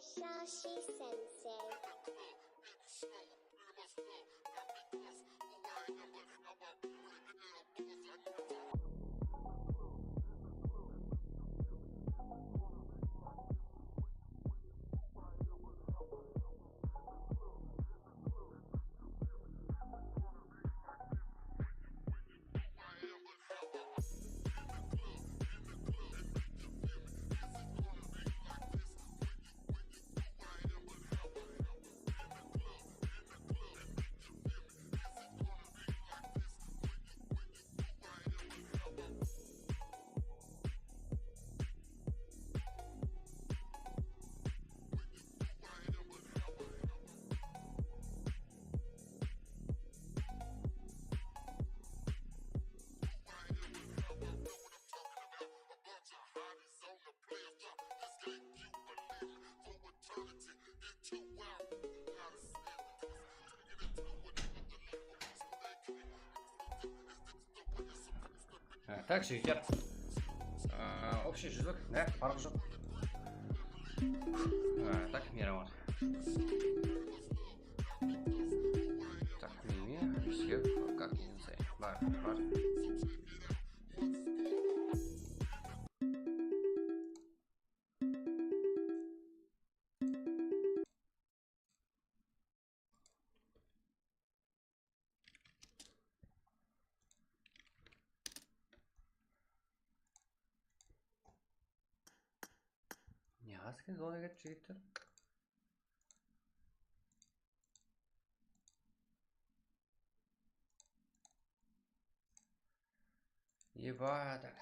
Shashi Sensei. Ha, tak, jigitler. Aa, общий júzlik, ne, farqı joq. Ha, tak, miyraman. Tak, mine, все, как не знаю. Bar, bar. Ne qasken zona ketip jigitler? Ебать.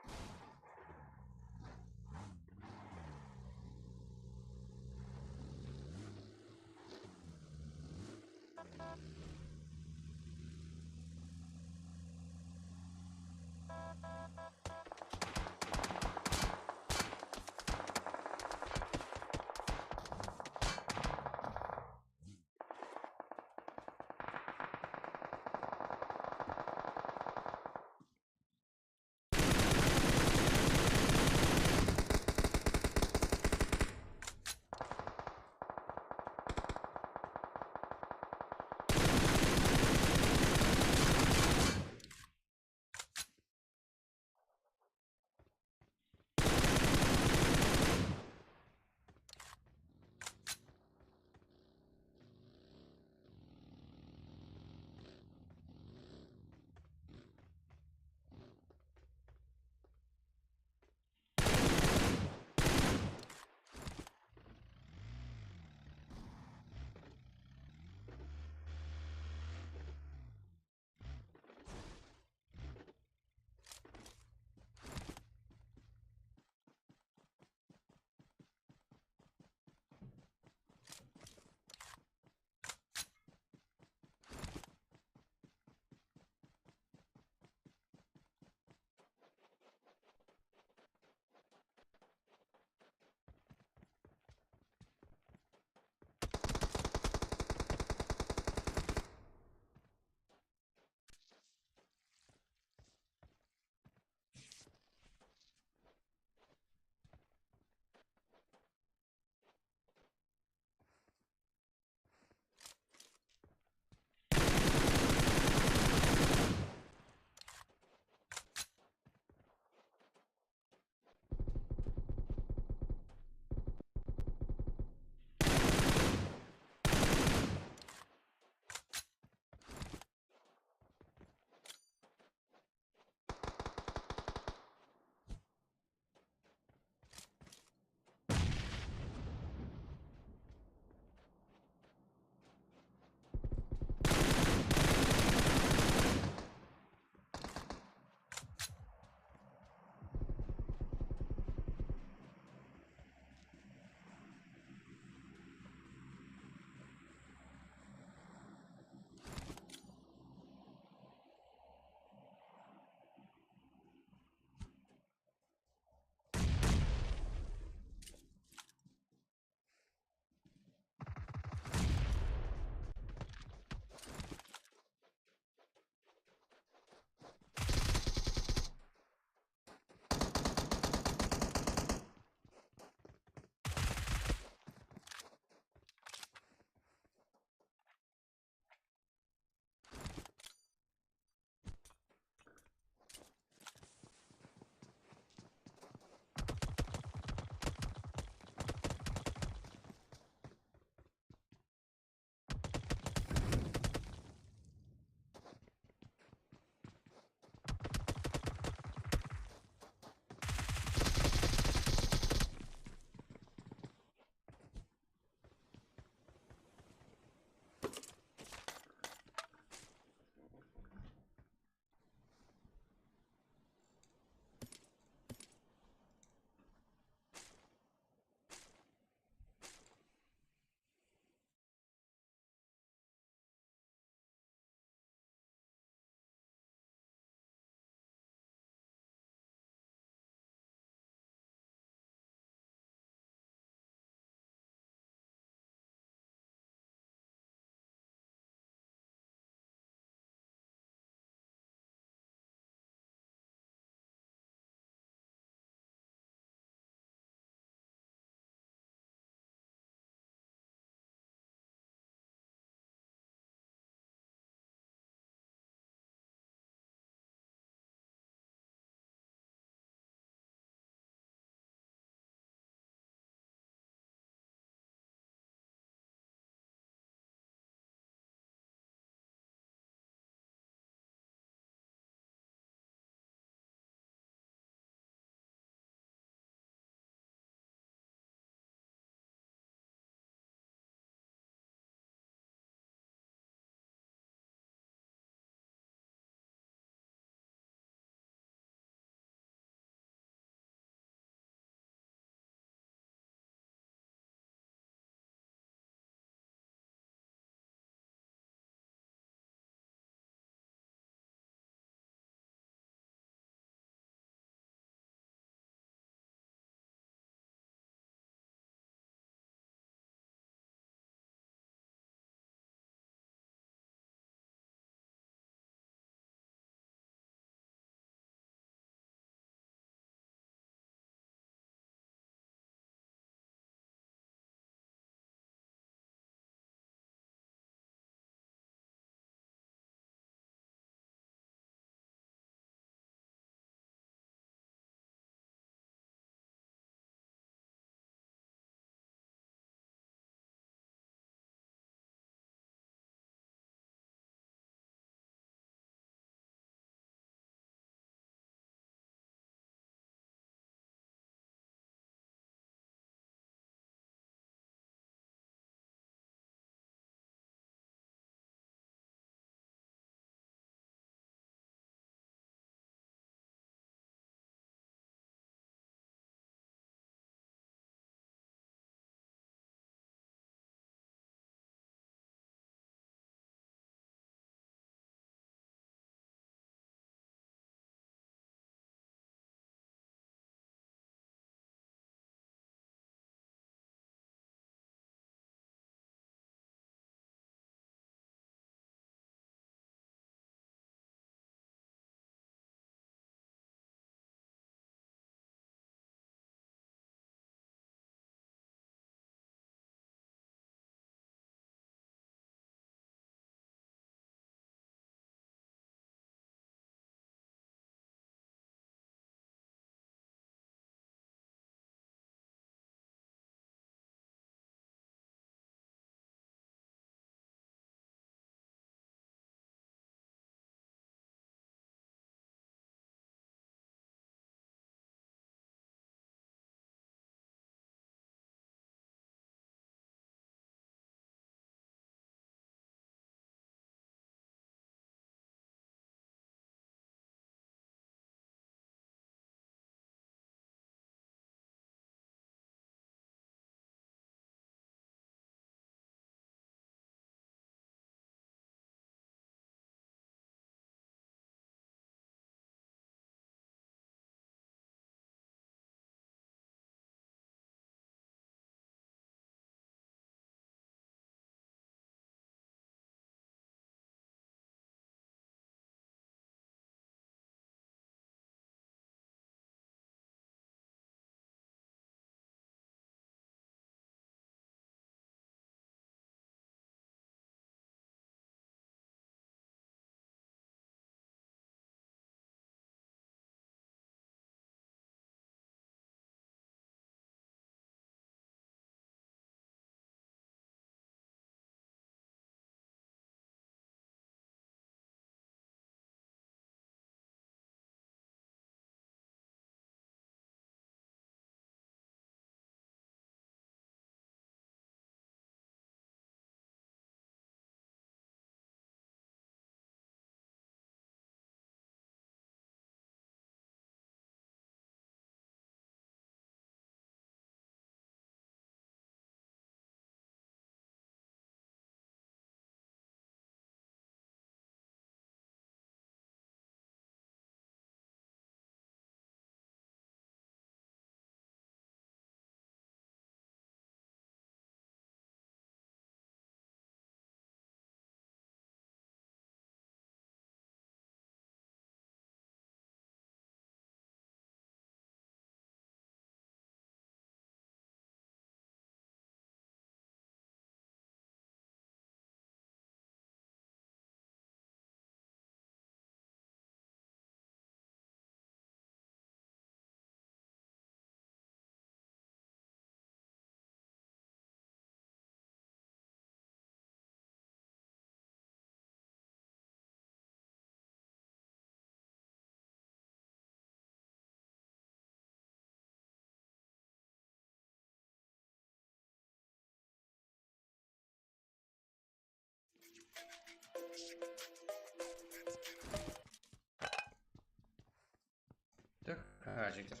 Ha, jigitler.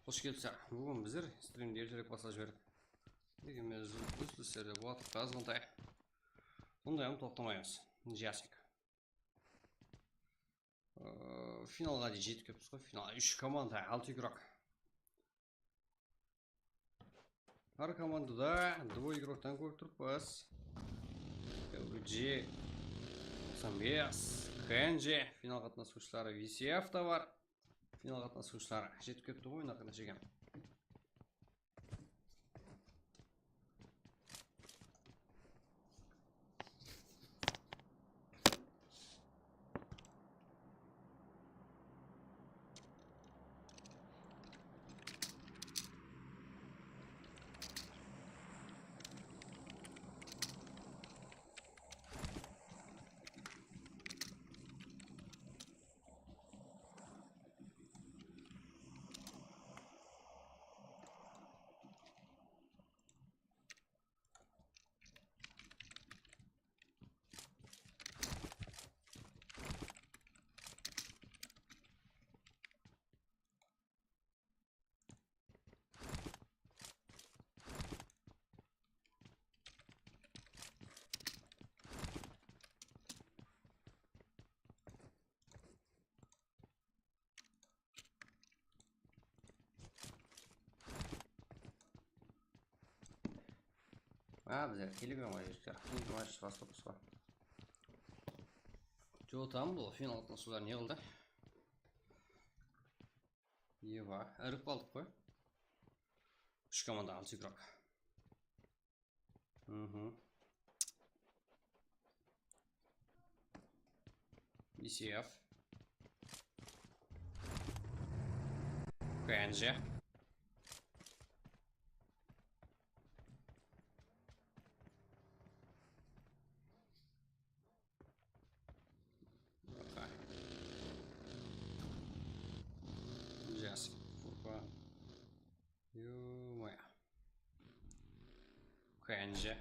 Xosh kelipsizler. Búgin bizler strimdi erterek baslap jiberdik. Degen menen úzilislerde bolatıq, azǵantay. Sonday hám toqtamaymız. Jasik. Ee, finalǵa deyin jetip kelippiz ǵoy. Final úsh komanda, altı igrok. Hár komandada dvoy igroktan kórip turıppız. L G toqsan bes, Kenji, final qatnasıwshıları, V C F ta bar. Final qatnasıwshıları jetip kelipti ǵoy, oyın haqında shegen. Ha, bizler kelip edim ǵoy, jigitler. Keyingi match baslap tursa. Jotam bul final qatnasıwları ne qıldı? Eva, irip qaldıq ǵoy. Úsh komanda, altı igrok. Mhm. B C F. Kenji. Jasik. Opa. Ё-моё. Kenji.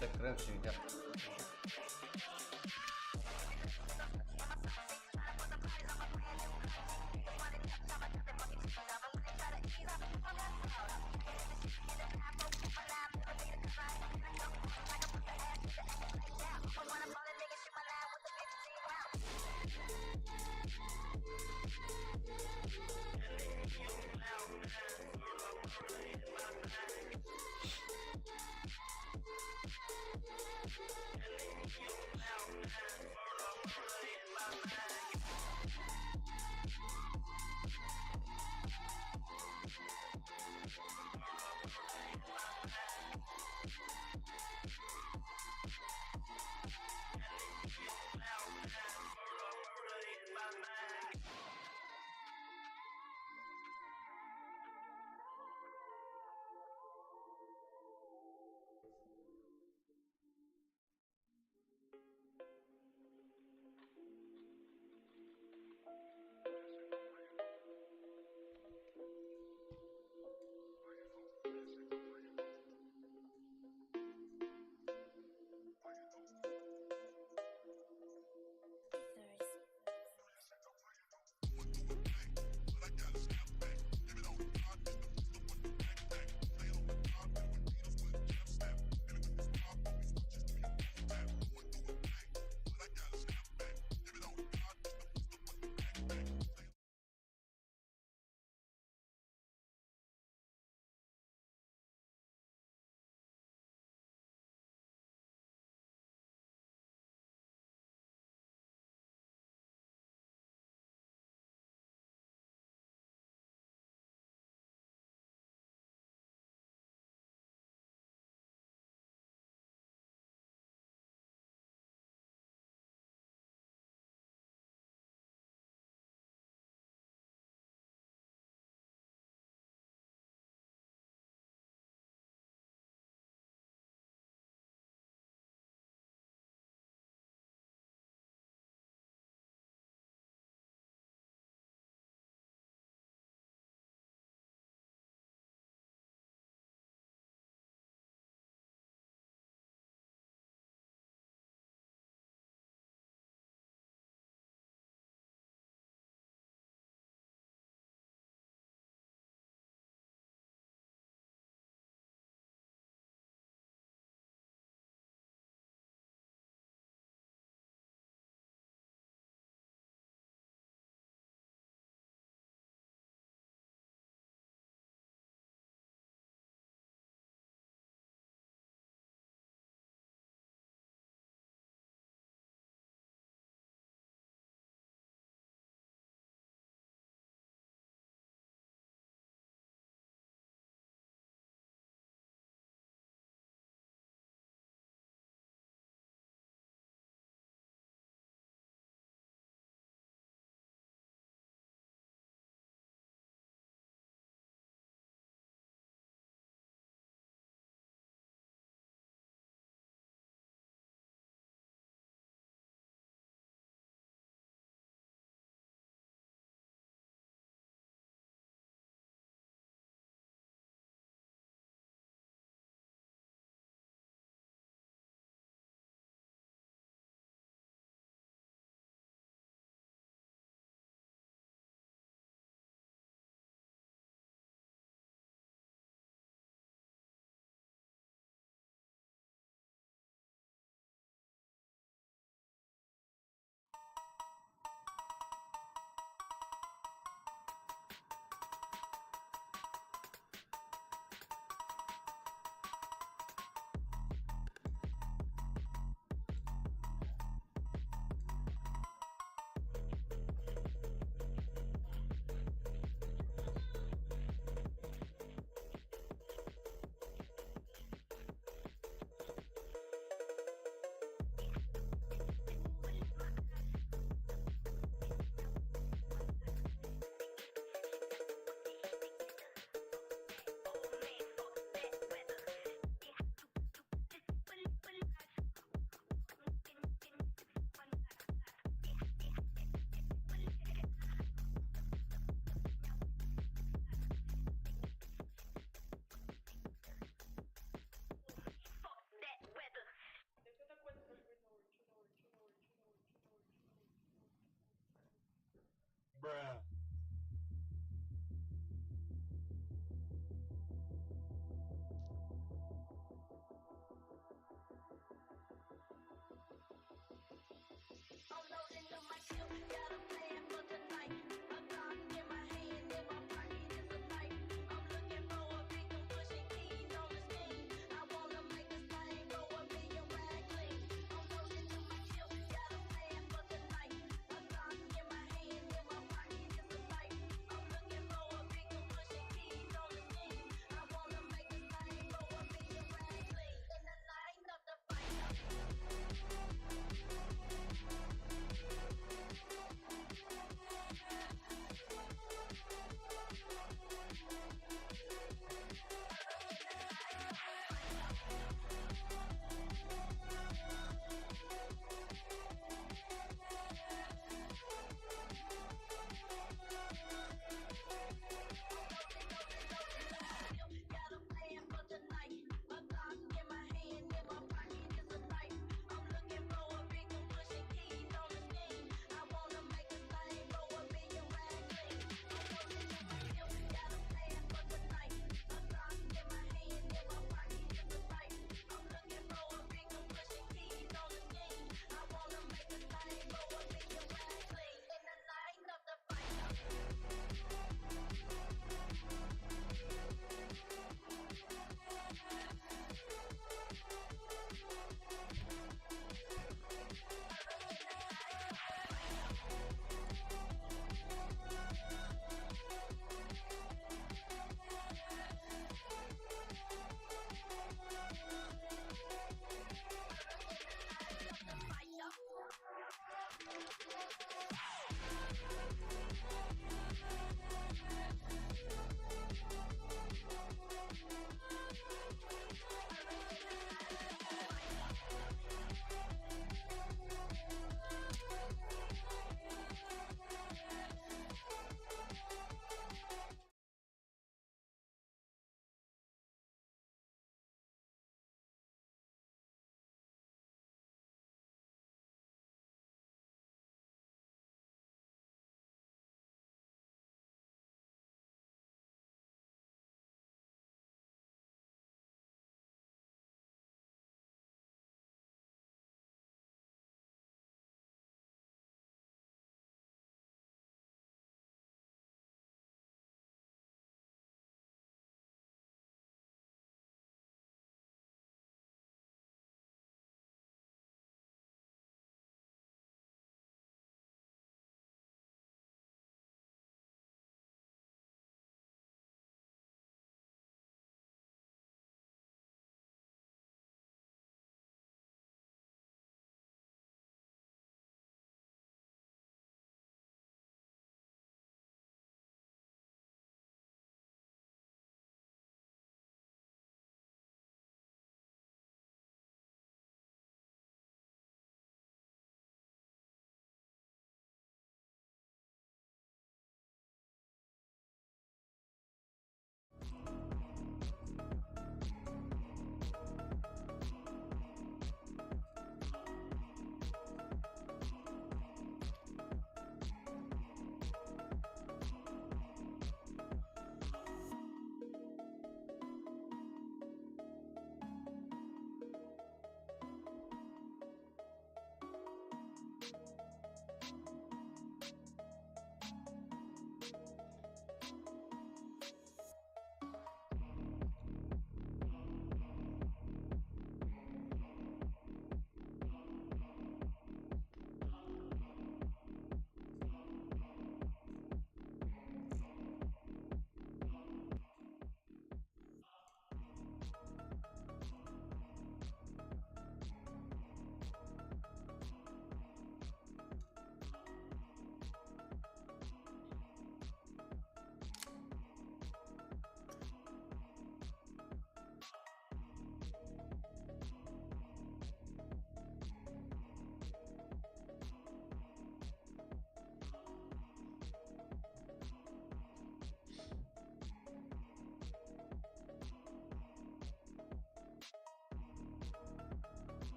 Tek krem sıyıp.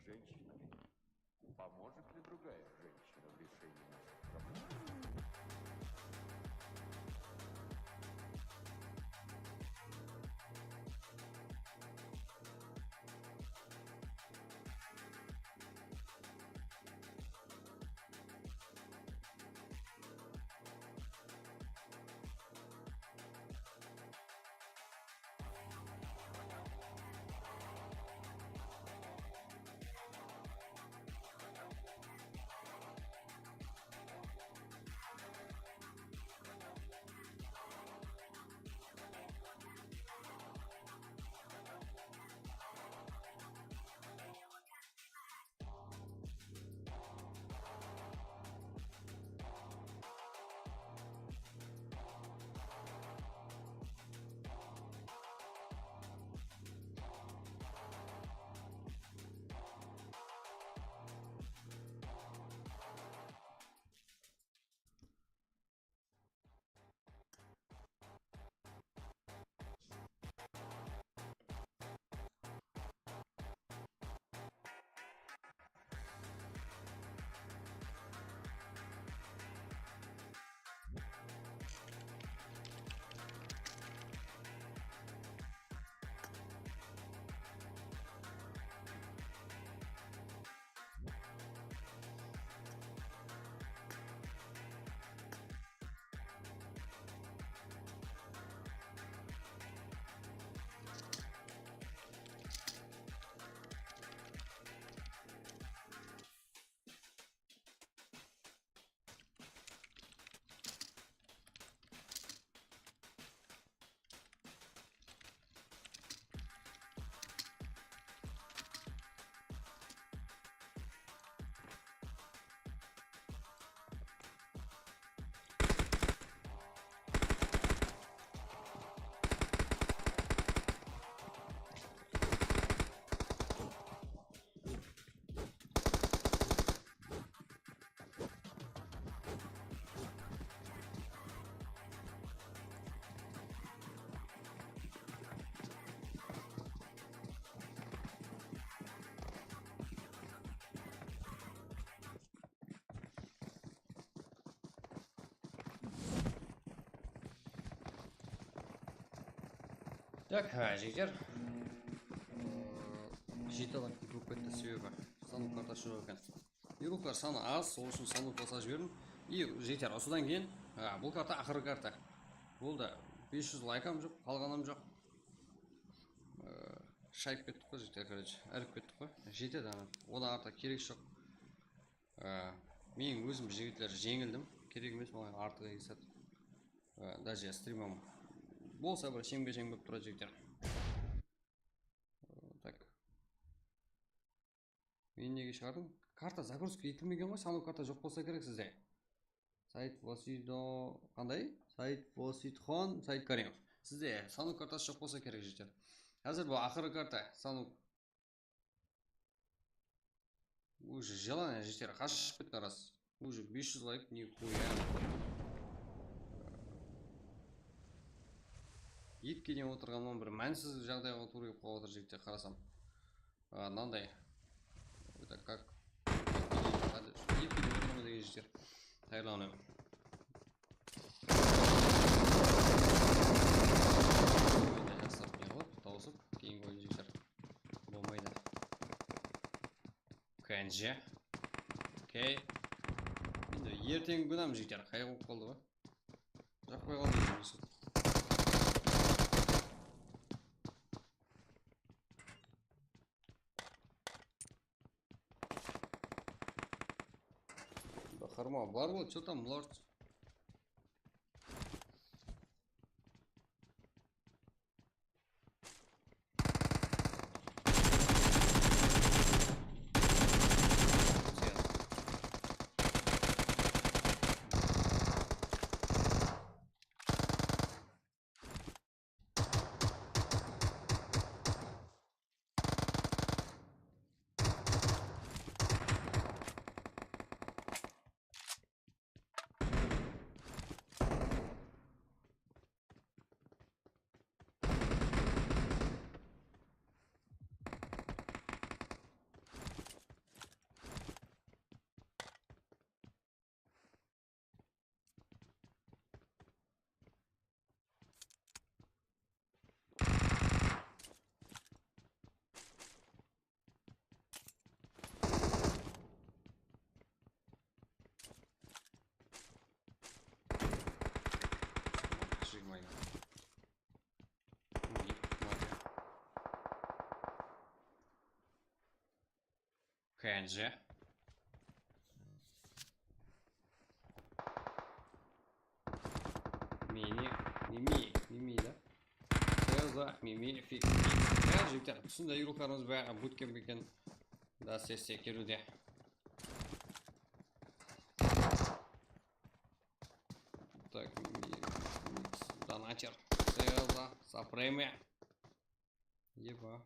женщинами? Поможет ли другая женщина в решении наших проблем? Tak, ha, jigitler. Jeti adam kep bolıp ketti, sebebi stanok kartası joq eken. Yuruklar sanı az, sol ushın stanokqa salып jiberdim. I, jigitler, usıdan keyin, ha, bul karta aqırǵı karta. Boldı, bes júz laykam joq, qalǵanam joq. Ee, shayıp kettik ǵoy, jigitler, короче, irip kettik ǵoy. Jetedi, ana. Odan artıq kerek joq. Á, men ózim, jigitler, jeńildim. Kerek emes maǵan artıq eki saat. Á, даже strimim bolsa bir sheńbe-sheń bolıp turadı, jigitler. Á, tak. Men nege shıǵardım? Karta загрузка etilmegen ǵoy, stanok karta joq bolsa kerek sizde. Said Vosido, qanday? Said Vosidxon, Said Karimov. Sizde stanok kartası joq bolsa kerek, jigitler. Házir bul aqırǵı karta, stanok. Уже желание jeter, qashıp ketti, ras. Уже bes júz layk, nihuya. Ekige deyin otırǵanman, bir mánitsiz jaǵdayǵa tuwra kelip qalıp atır, jigitler, qarasam. A, mınanday. Это как? Ekige deyin otırǵanman degen jigitler. Tayarlanıwım. Oyında jaqsılap ne qılıp, tawısıp, keyingi oyın jigitler. Bolmaydı. Kenji. Okey. Endi erteńgi kún hám jigitler, qayǵı bolıp qaldı ǵoy. Jaqpay qaldı. Baharma, bar ǵoy, что там, lord? Kenji. Mini, Mimi, Mimi da. Seza, Mimi, Fik. Ya, jigitler, túsindi, igroklarımız bayaǵı bootcamp eken. Da sessiya keliwde. Так, Mimi, Mix, Donater, Seza, Supreme. Eba.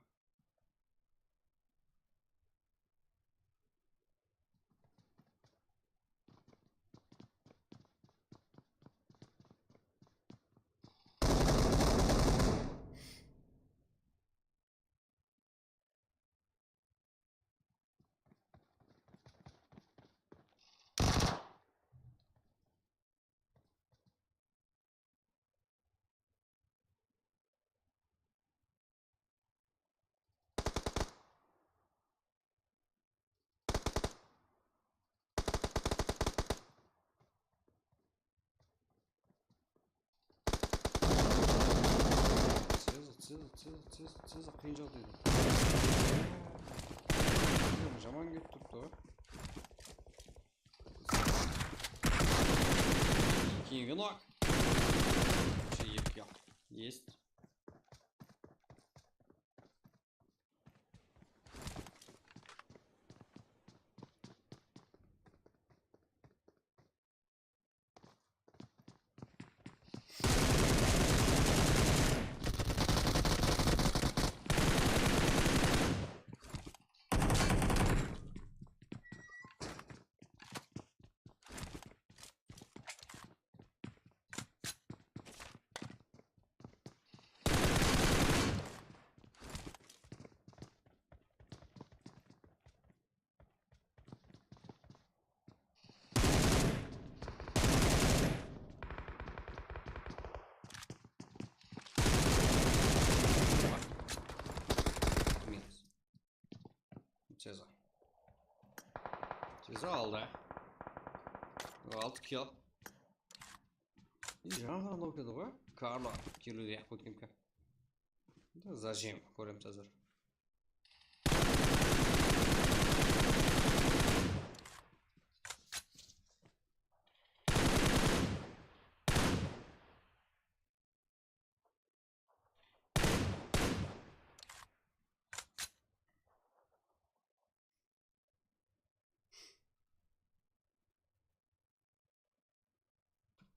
Seza, Seza, Seza, Seza, Seza, qıyın jaǵdayda. Jaman kelip turıptı ǵoy. Keyingi nok. Eki yaq. Есть. Minus. Seza. Seza aldı. Altı kill. Jańa ǵana nokedi ǵoy. Karlo keliwde yaq bootcampke. Zajim, kóremiz házir.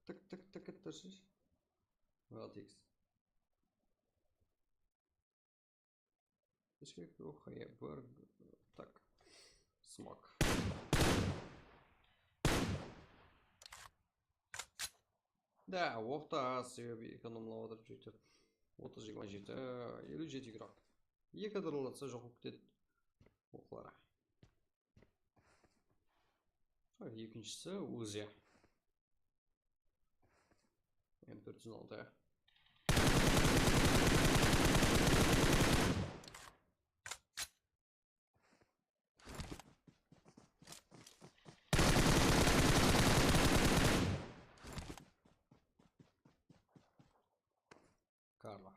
Tık, tık, tık, tık, tık. Altı iks. Bishkek, oxaya, bir, tak. Smok. Da, oqta az, sebebi ekonomlap atırıp, júytip. Otız, jigirma jeti, eliw jeti igrok. Eki dırıldatsa joq bolıp ketedi oqları. Ekinshisi Uzi. M tórt júz altı. Karlo.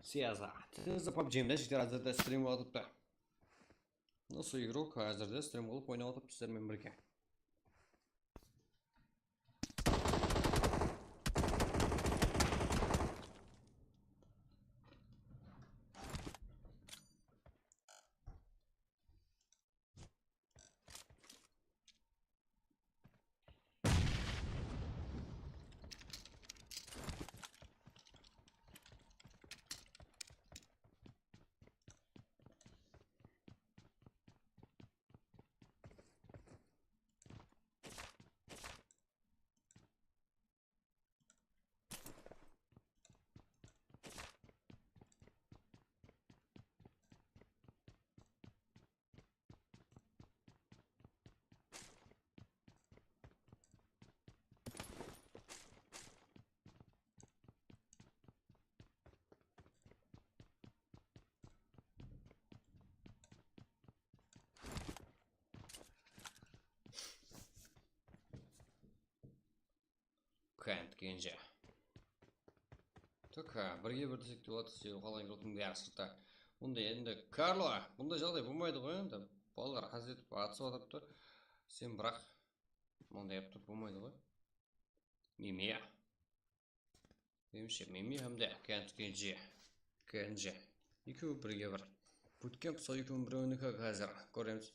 Seza. Seza pabjimde jigitler házirde strim bolıp atırıptı. Usı igrok házirde strim bolıp oynap atırıptı sizler menen birge. Kent Kenji. Tak, ha, birge bir desek dep atır, sebebi qalǵan yurttıń bári sırtta. Bunda endi Karlo, bunday jaǵday bolmaydı ǵoy endi. Balalar házir etip atısıp atırıptı. Sen biraq bunday yapıp turıp bolmaydı ǵoy. Mimiya. Menimshe, Mimi hám de Kent Kenji. Kenji. Ekewi birge bir. Bootcamp sol ekewiniń birewiniki házir. Kóremiz.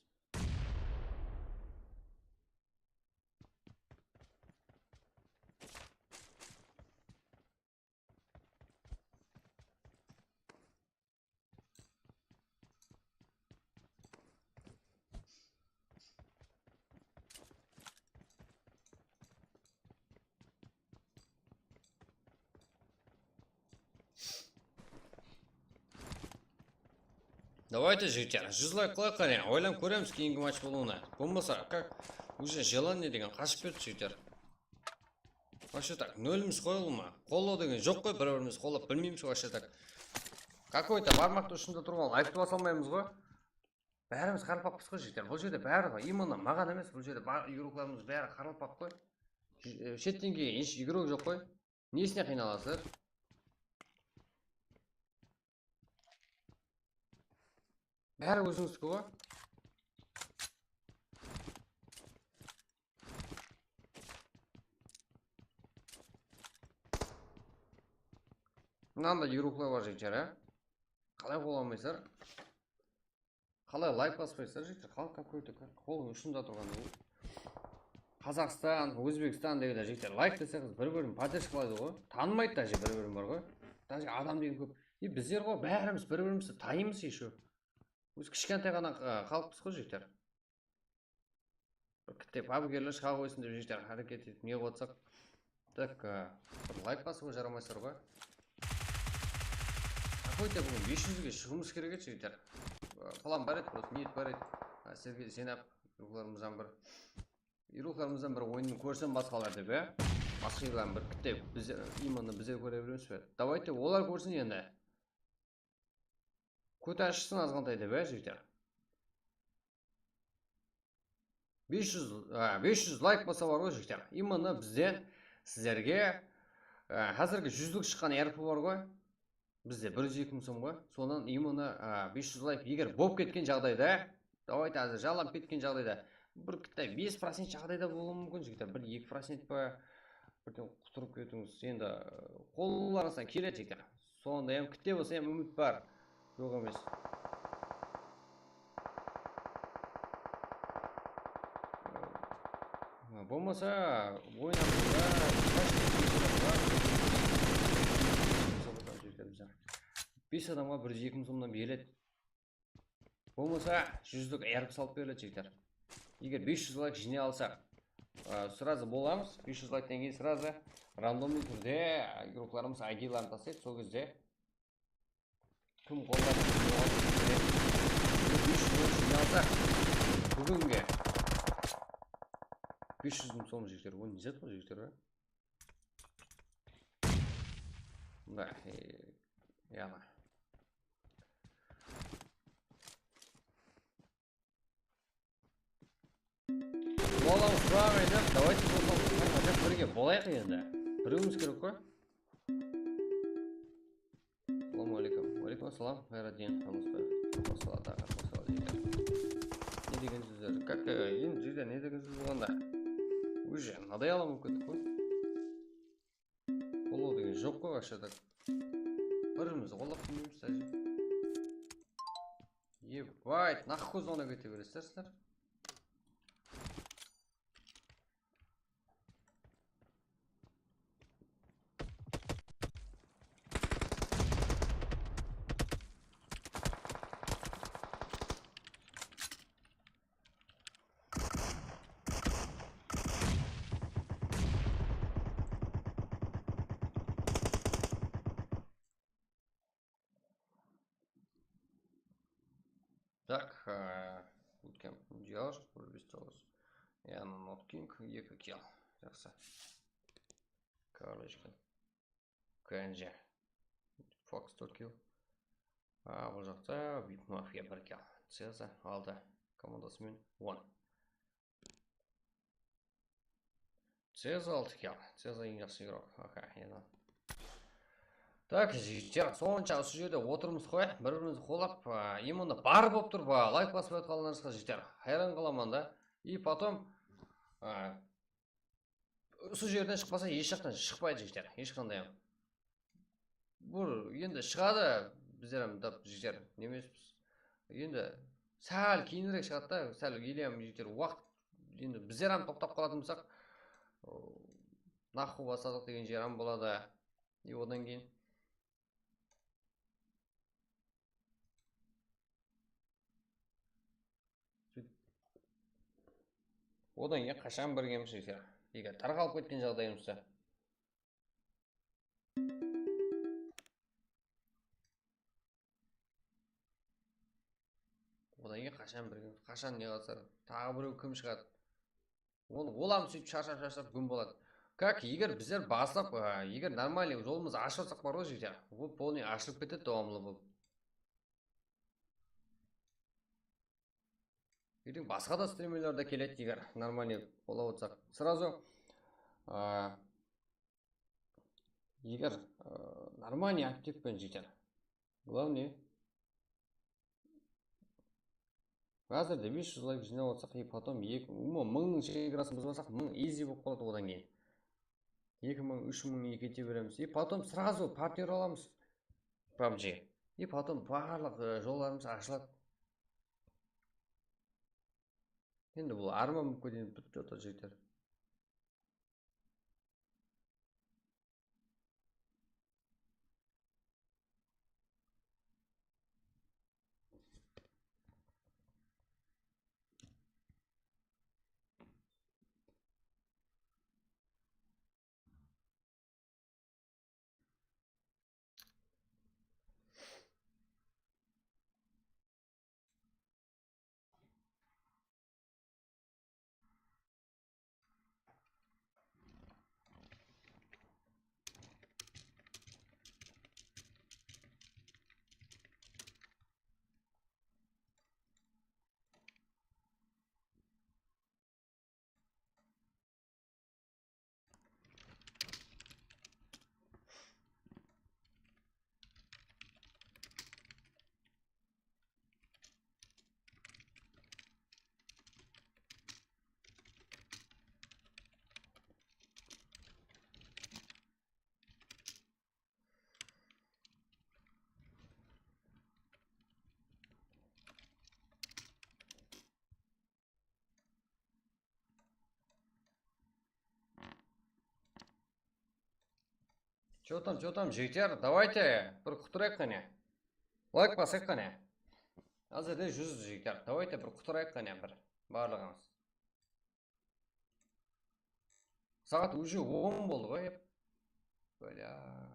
Davayte, jigitler, júz layk qılayıq qáne, oylanıp kóremiz keyingi match bolıwına. Bolmasa, как, уже желание degen qashıp ketti, jigitler. Вообще так, nolimiz qoyılma. Qollaw degen joq qoy, bir-birimizdi qollap bilmeymiz вообще так. Какой-то barmaqtı ushında turǵan layktı basa almaymız ǵoy. Bárimiz qaraqalpaqpız ǵoy, jigitler. Bul jerde bári ǵoy, именно maǵan emes, bul jerde bar, igroklarımız bári qaraqalpaq ǵoy. J-, e, shetten kelgen hesh igrok joq ǵoy. Nesine qıynalasızlar? Bári ózińizdiki ǵoy. Mınanday igroklar bar, jigitler, á? Qalay qolla almaysızlar? Qalay layk baspaysızlar, jigitler? Xalıq какой-то, как, qoldıń ushında turǵan. Qazaqstan, Ózbekstan degenler, jigitler, layk deseńiz, bir-birin поддержкалайды ǵoy. Tanımaydı даже bir-birin bar ǵoy. Даже adam degen kóp. E, bizler ǵoy, bárimiz bir-birimizdi tanıymız еще. Ózi kishkentay ǵana, ı, xalıqpız ǵoy, jigitler. Bir kitte pabgerler shıǵa qoysın dep, jigitler, háreket etip ne qılıp atsaq. Tak, ı, bir layk basıwǵa jaramaysızlar ǵoy. Какой-то búgin bes júzge shıǵıwımız kerek edi, jigitler. I, plan bar edi, просто niyet bar edi. I, sizlerge isenip, ruxlarımızdan bir Ruxlarımızdan bir oyındı kórsem basqalar dep, ya. Basqalardan bir kitte biz, именно bizler kóre beremiz be? Давайте olar kórsin endi. Kót ashısın azǵantay dep, ya, jigitler. Bes júz, a, bes júz layk bolsa bar ǵoy, jigitler. Именно bizden sizlerge, a, házirgi júzlik shıqqan R P bar ǵoy. Bizde bir júz eki mıń som ǵoy. Sonnan именно, a, bes júz layk, eger bolıp ketken jaǵdayda, давайте házir jallanıp ketken jaǵdayda, bir kitta bes procent jaǵdayda bolıwı múmkin, jigitler, bir eki procent pa, birden qutırıp ketiwińiz. Endi, a, qollarıńızdan keledi, jigitler. Sonda hám kitte bolsa hám úmit bar. Joq emes. Bolmasa, oyın haqqında bes adamǵa bir júz eki mıń somnan beriledi. Bolmasa, júzlik R P salıp beriledi, jigitler. Eger bes júz layk jıynay alsaq, ı, сразу bolamız. Bes júz layktan keyin сразу randomnıy túrde igroklarımız I Dların taslaydı, sol gezde Kim qollap, bes júz jıynalsa, búginge bes júz mıń som, jigitler, ol ne zat ǵoy, jigitler, a? Mına, e, yaǵnıy. Olam suraǵaydı, давайте bolsa, birge bolayıq endi. Birewimiz kerek ǵoy. Assalamu aleykum. Aleykum assalam, Xayraddin. Masala, masala deydi. Ne degen sózler? Как, e, endi jigitler, ne degen sóz bolǵanda? Уже, mınaday alam bolıp kettik ǵoy. Qollaw degen joq ǵoy, вообще так. Bir-birimizdi qollap bilmeymiz, даже. Ебать, нахуй zona kete beresizler sizler. Так, e, Bootcamp Dior, bir bes toǵız. Yaǵnıy Not King, eki kill. Jaqsı. Karlechka. K N J. Fox tórt kill. A, bul jaqta Vip Mafia bir kill. Ceza altı. Komandası menen on. Ceza altı kill. Ceza eń jaqsı igrok. Okey, endi. Так, jigitler, sonsha usı jerde otırmız ǵoy, bir-birimizdi qollap, a, именно bar bolıp turıp, a, layk basıp atqanlarıńızǵa, jigitler, hayran qalaman da. И потом, a, usı jerden shıqpasa, hesh jaqtan shıqpaydı, jigitler, hesh qanday hám. Bir endi shıǵadı, bizler hám tap, jigitler, nemespız. Endi sál keyinirek shıǵadı da, sál, или hám, jigitler, waqıt, endi bizler hám toqtap qalatuǵın bolsaq, o, naqıw basladıq degen jer hám boladı. И odan keyin Sóyt-, odan keyin qashan birgemiz, eger tarqalıp ketken jaǵdayımızda. Odan keyin qashan birgemiz, qashan ne qılsa, taǵı birew kim shıǵadı? Ol, ol hám sóytip sharshap-sharshap gúm boladı. Как, eger bizler baslap, a, eger нормальный jolımızdı ashıp atsaq bar ǵoy, jigitler, ol полный ashılıp ketedi, dawamlı bolıp. Erteń basqa da strimerler de keledi, eger нормальный bola otsaq. Сразу, a, eger, a, нормальный aktiv penen, jigitler. Главный, házir de bes júz layk jıynap atsaq, и потом eki, umuman, mıńnıń shegarasın buzbasaq, mıń easy bolıp qaladı odan keyin. Eki mıń, úsh mıń eke ete beremiz. И потом сразу partnyor alamız. PUBG. И потом barlıq, e, jollarımız ashıladı. Endi bul árman bolıp ketedi, bit jota, jigitler. Чё там, чё там, jigitler, давайте, bir qutırayıq qáne. Layk basayıq qáne. Házirde júz, jigitler. Давайте, bir qutırayıq qáne, bir, barlıǵımız. Saat уже on boldı ǵoy. Bля.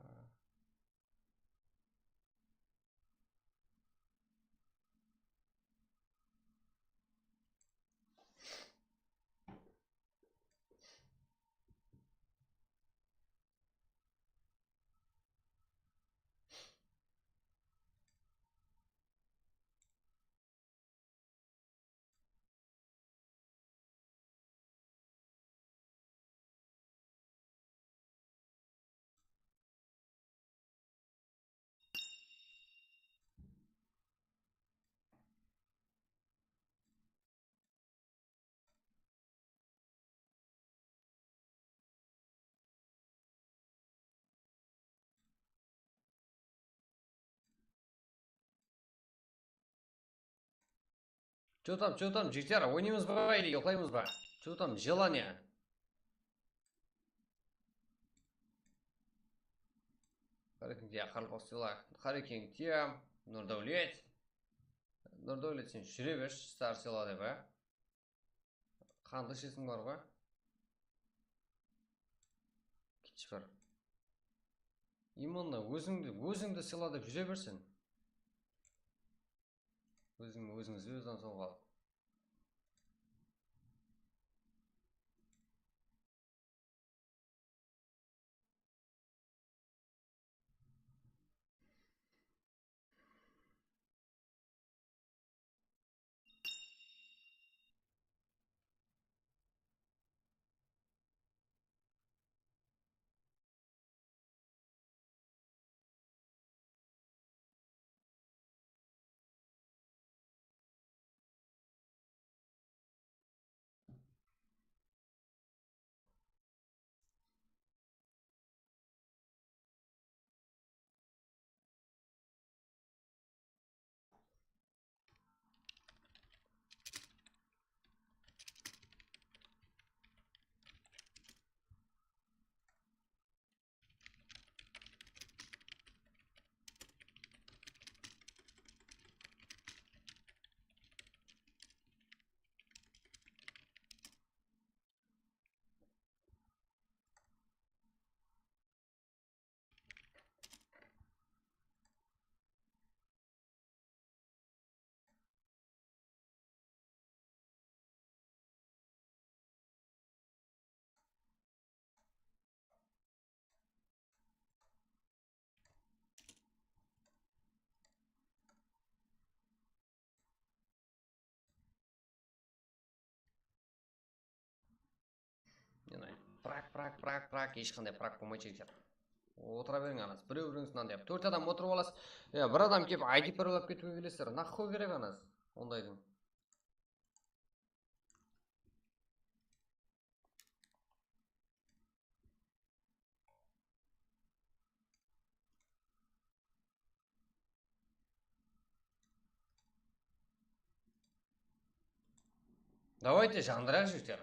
Чё там, чё там, jigitler, oynaymız ba, или uyıqlaymız ba? Чё там, желание? Qarekeń tiya, Qaraqalpaq sila. Qarekeń tiya, Nurdáwlet. Nurdáwlet, sen júre bershi, star sila dep, a? Qandı ishesiń bar ǵoy? Kichpir. Именно ózińdi, ózińdi sıyla dep júre bersen. Óziń, óziń звёздан soń qaldı. Prak, prak, prak, prak, hesh qanday prak bolmaydı, jigitler. Otıra beriń, anas. Birew birewińizdi mınanday qılıp. Tórt adam otırıp alasız. Ya, bir adam kelip I D parol alıp ketiwge kelesizler. Naqıw kerek, anas? Ondaydıń. Давайте, jandıraq, jigitler.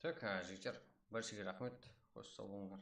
Tak, há, jigitler, bárshege raxmet, xosh, saw bolıńlar.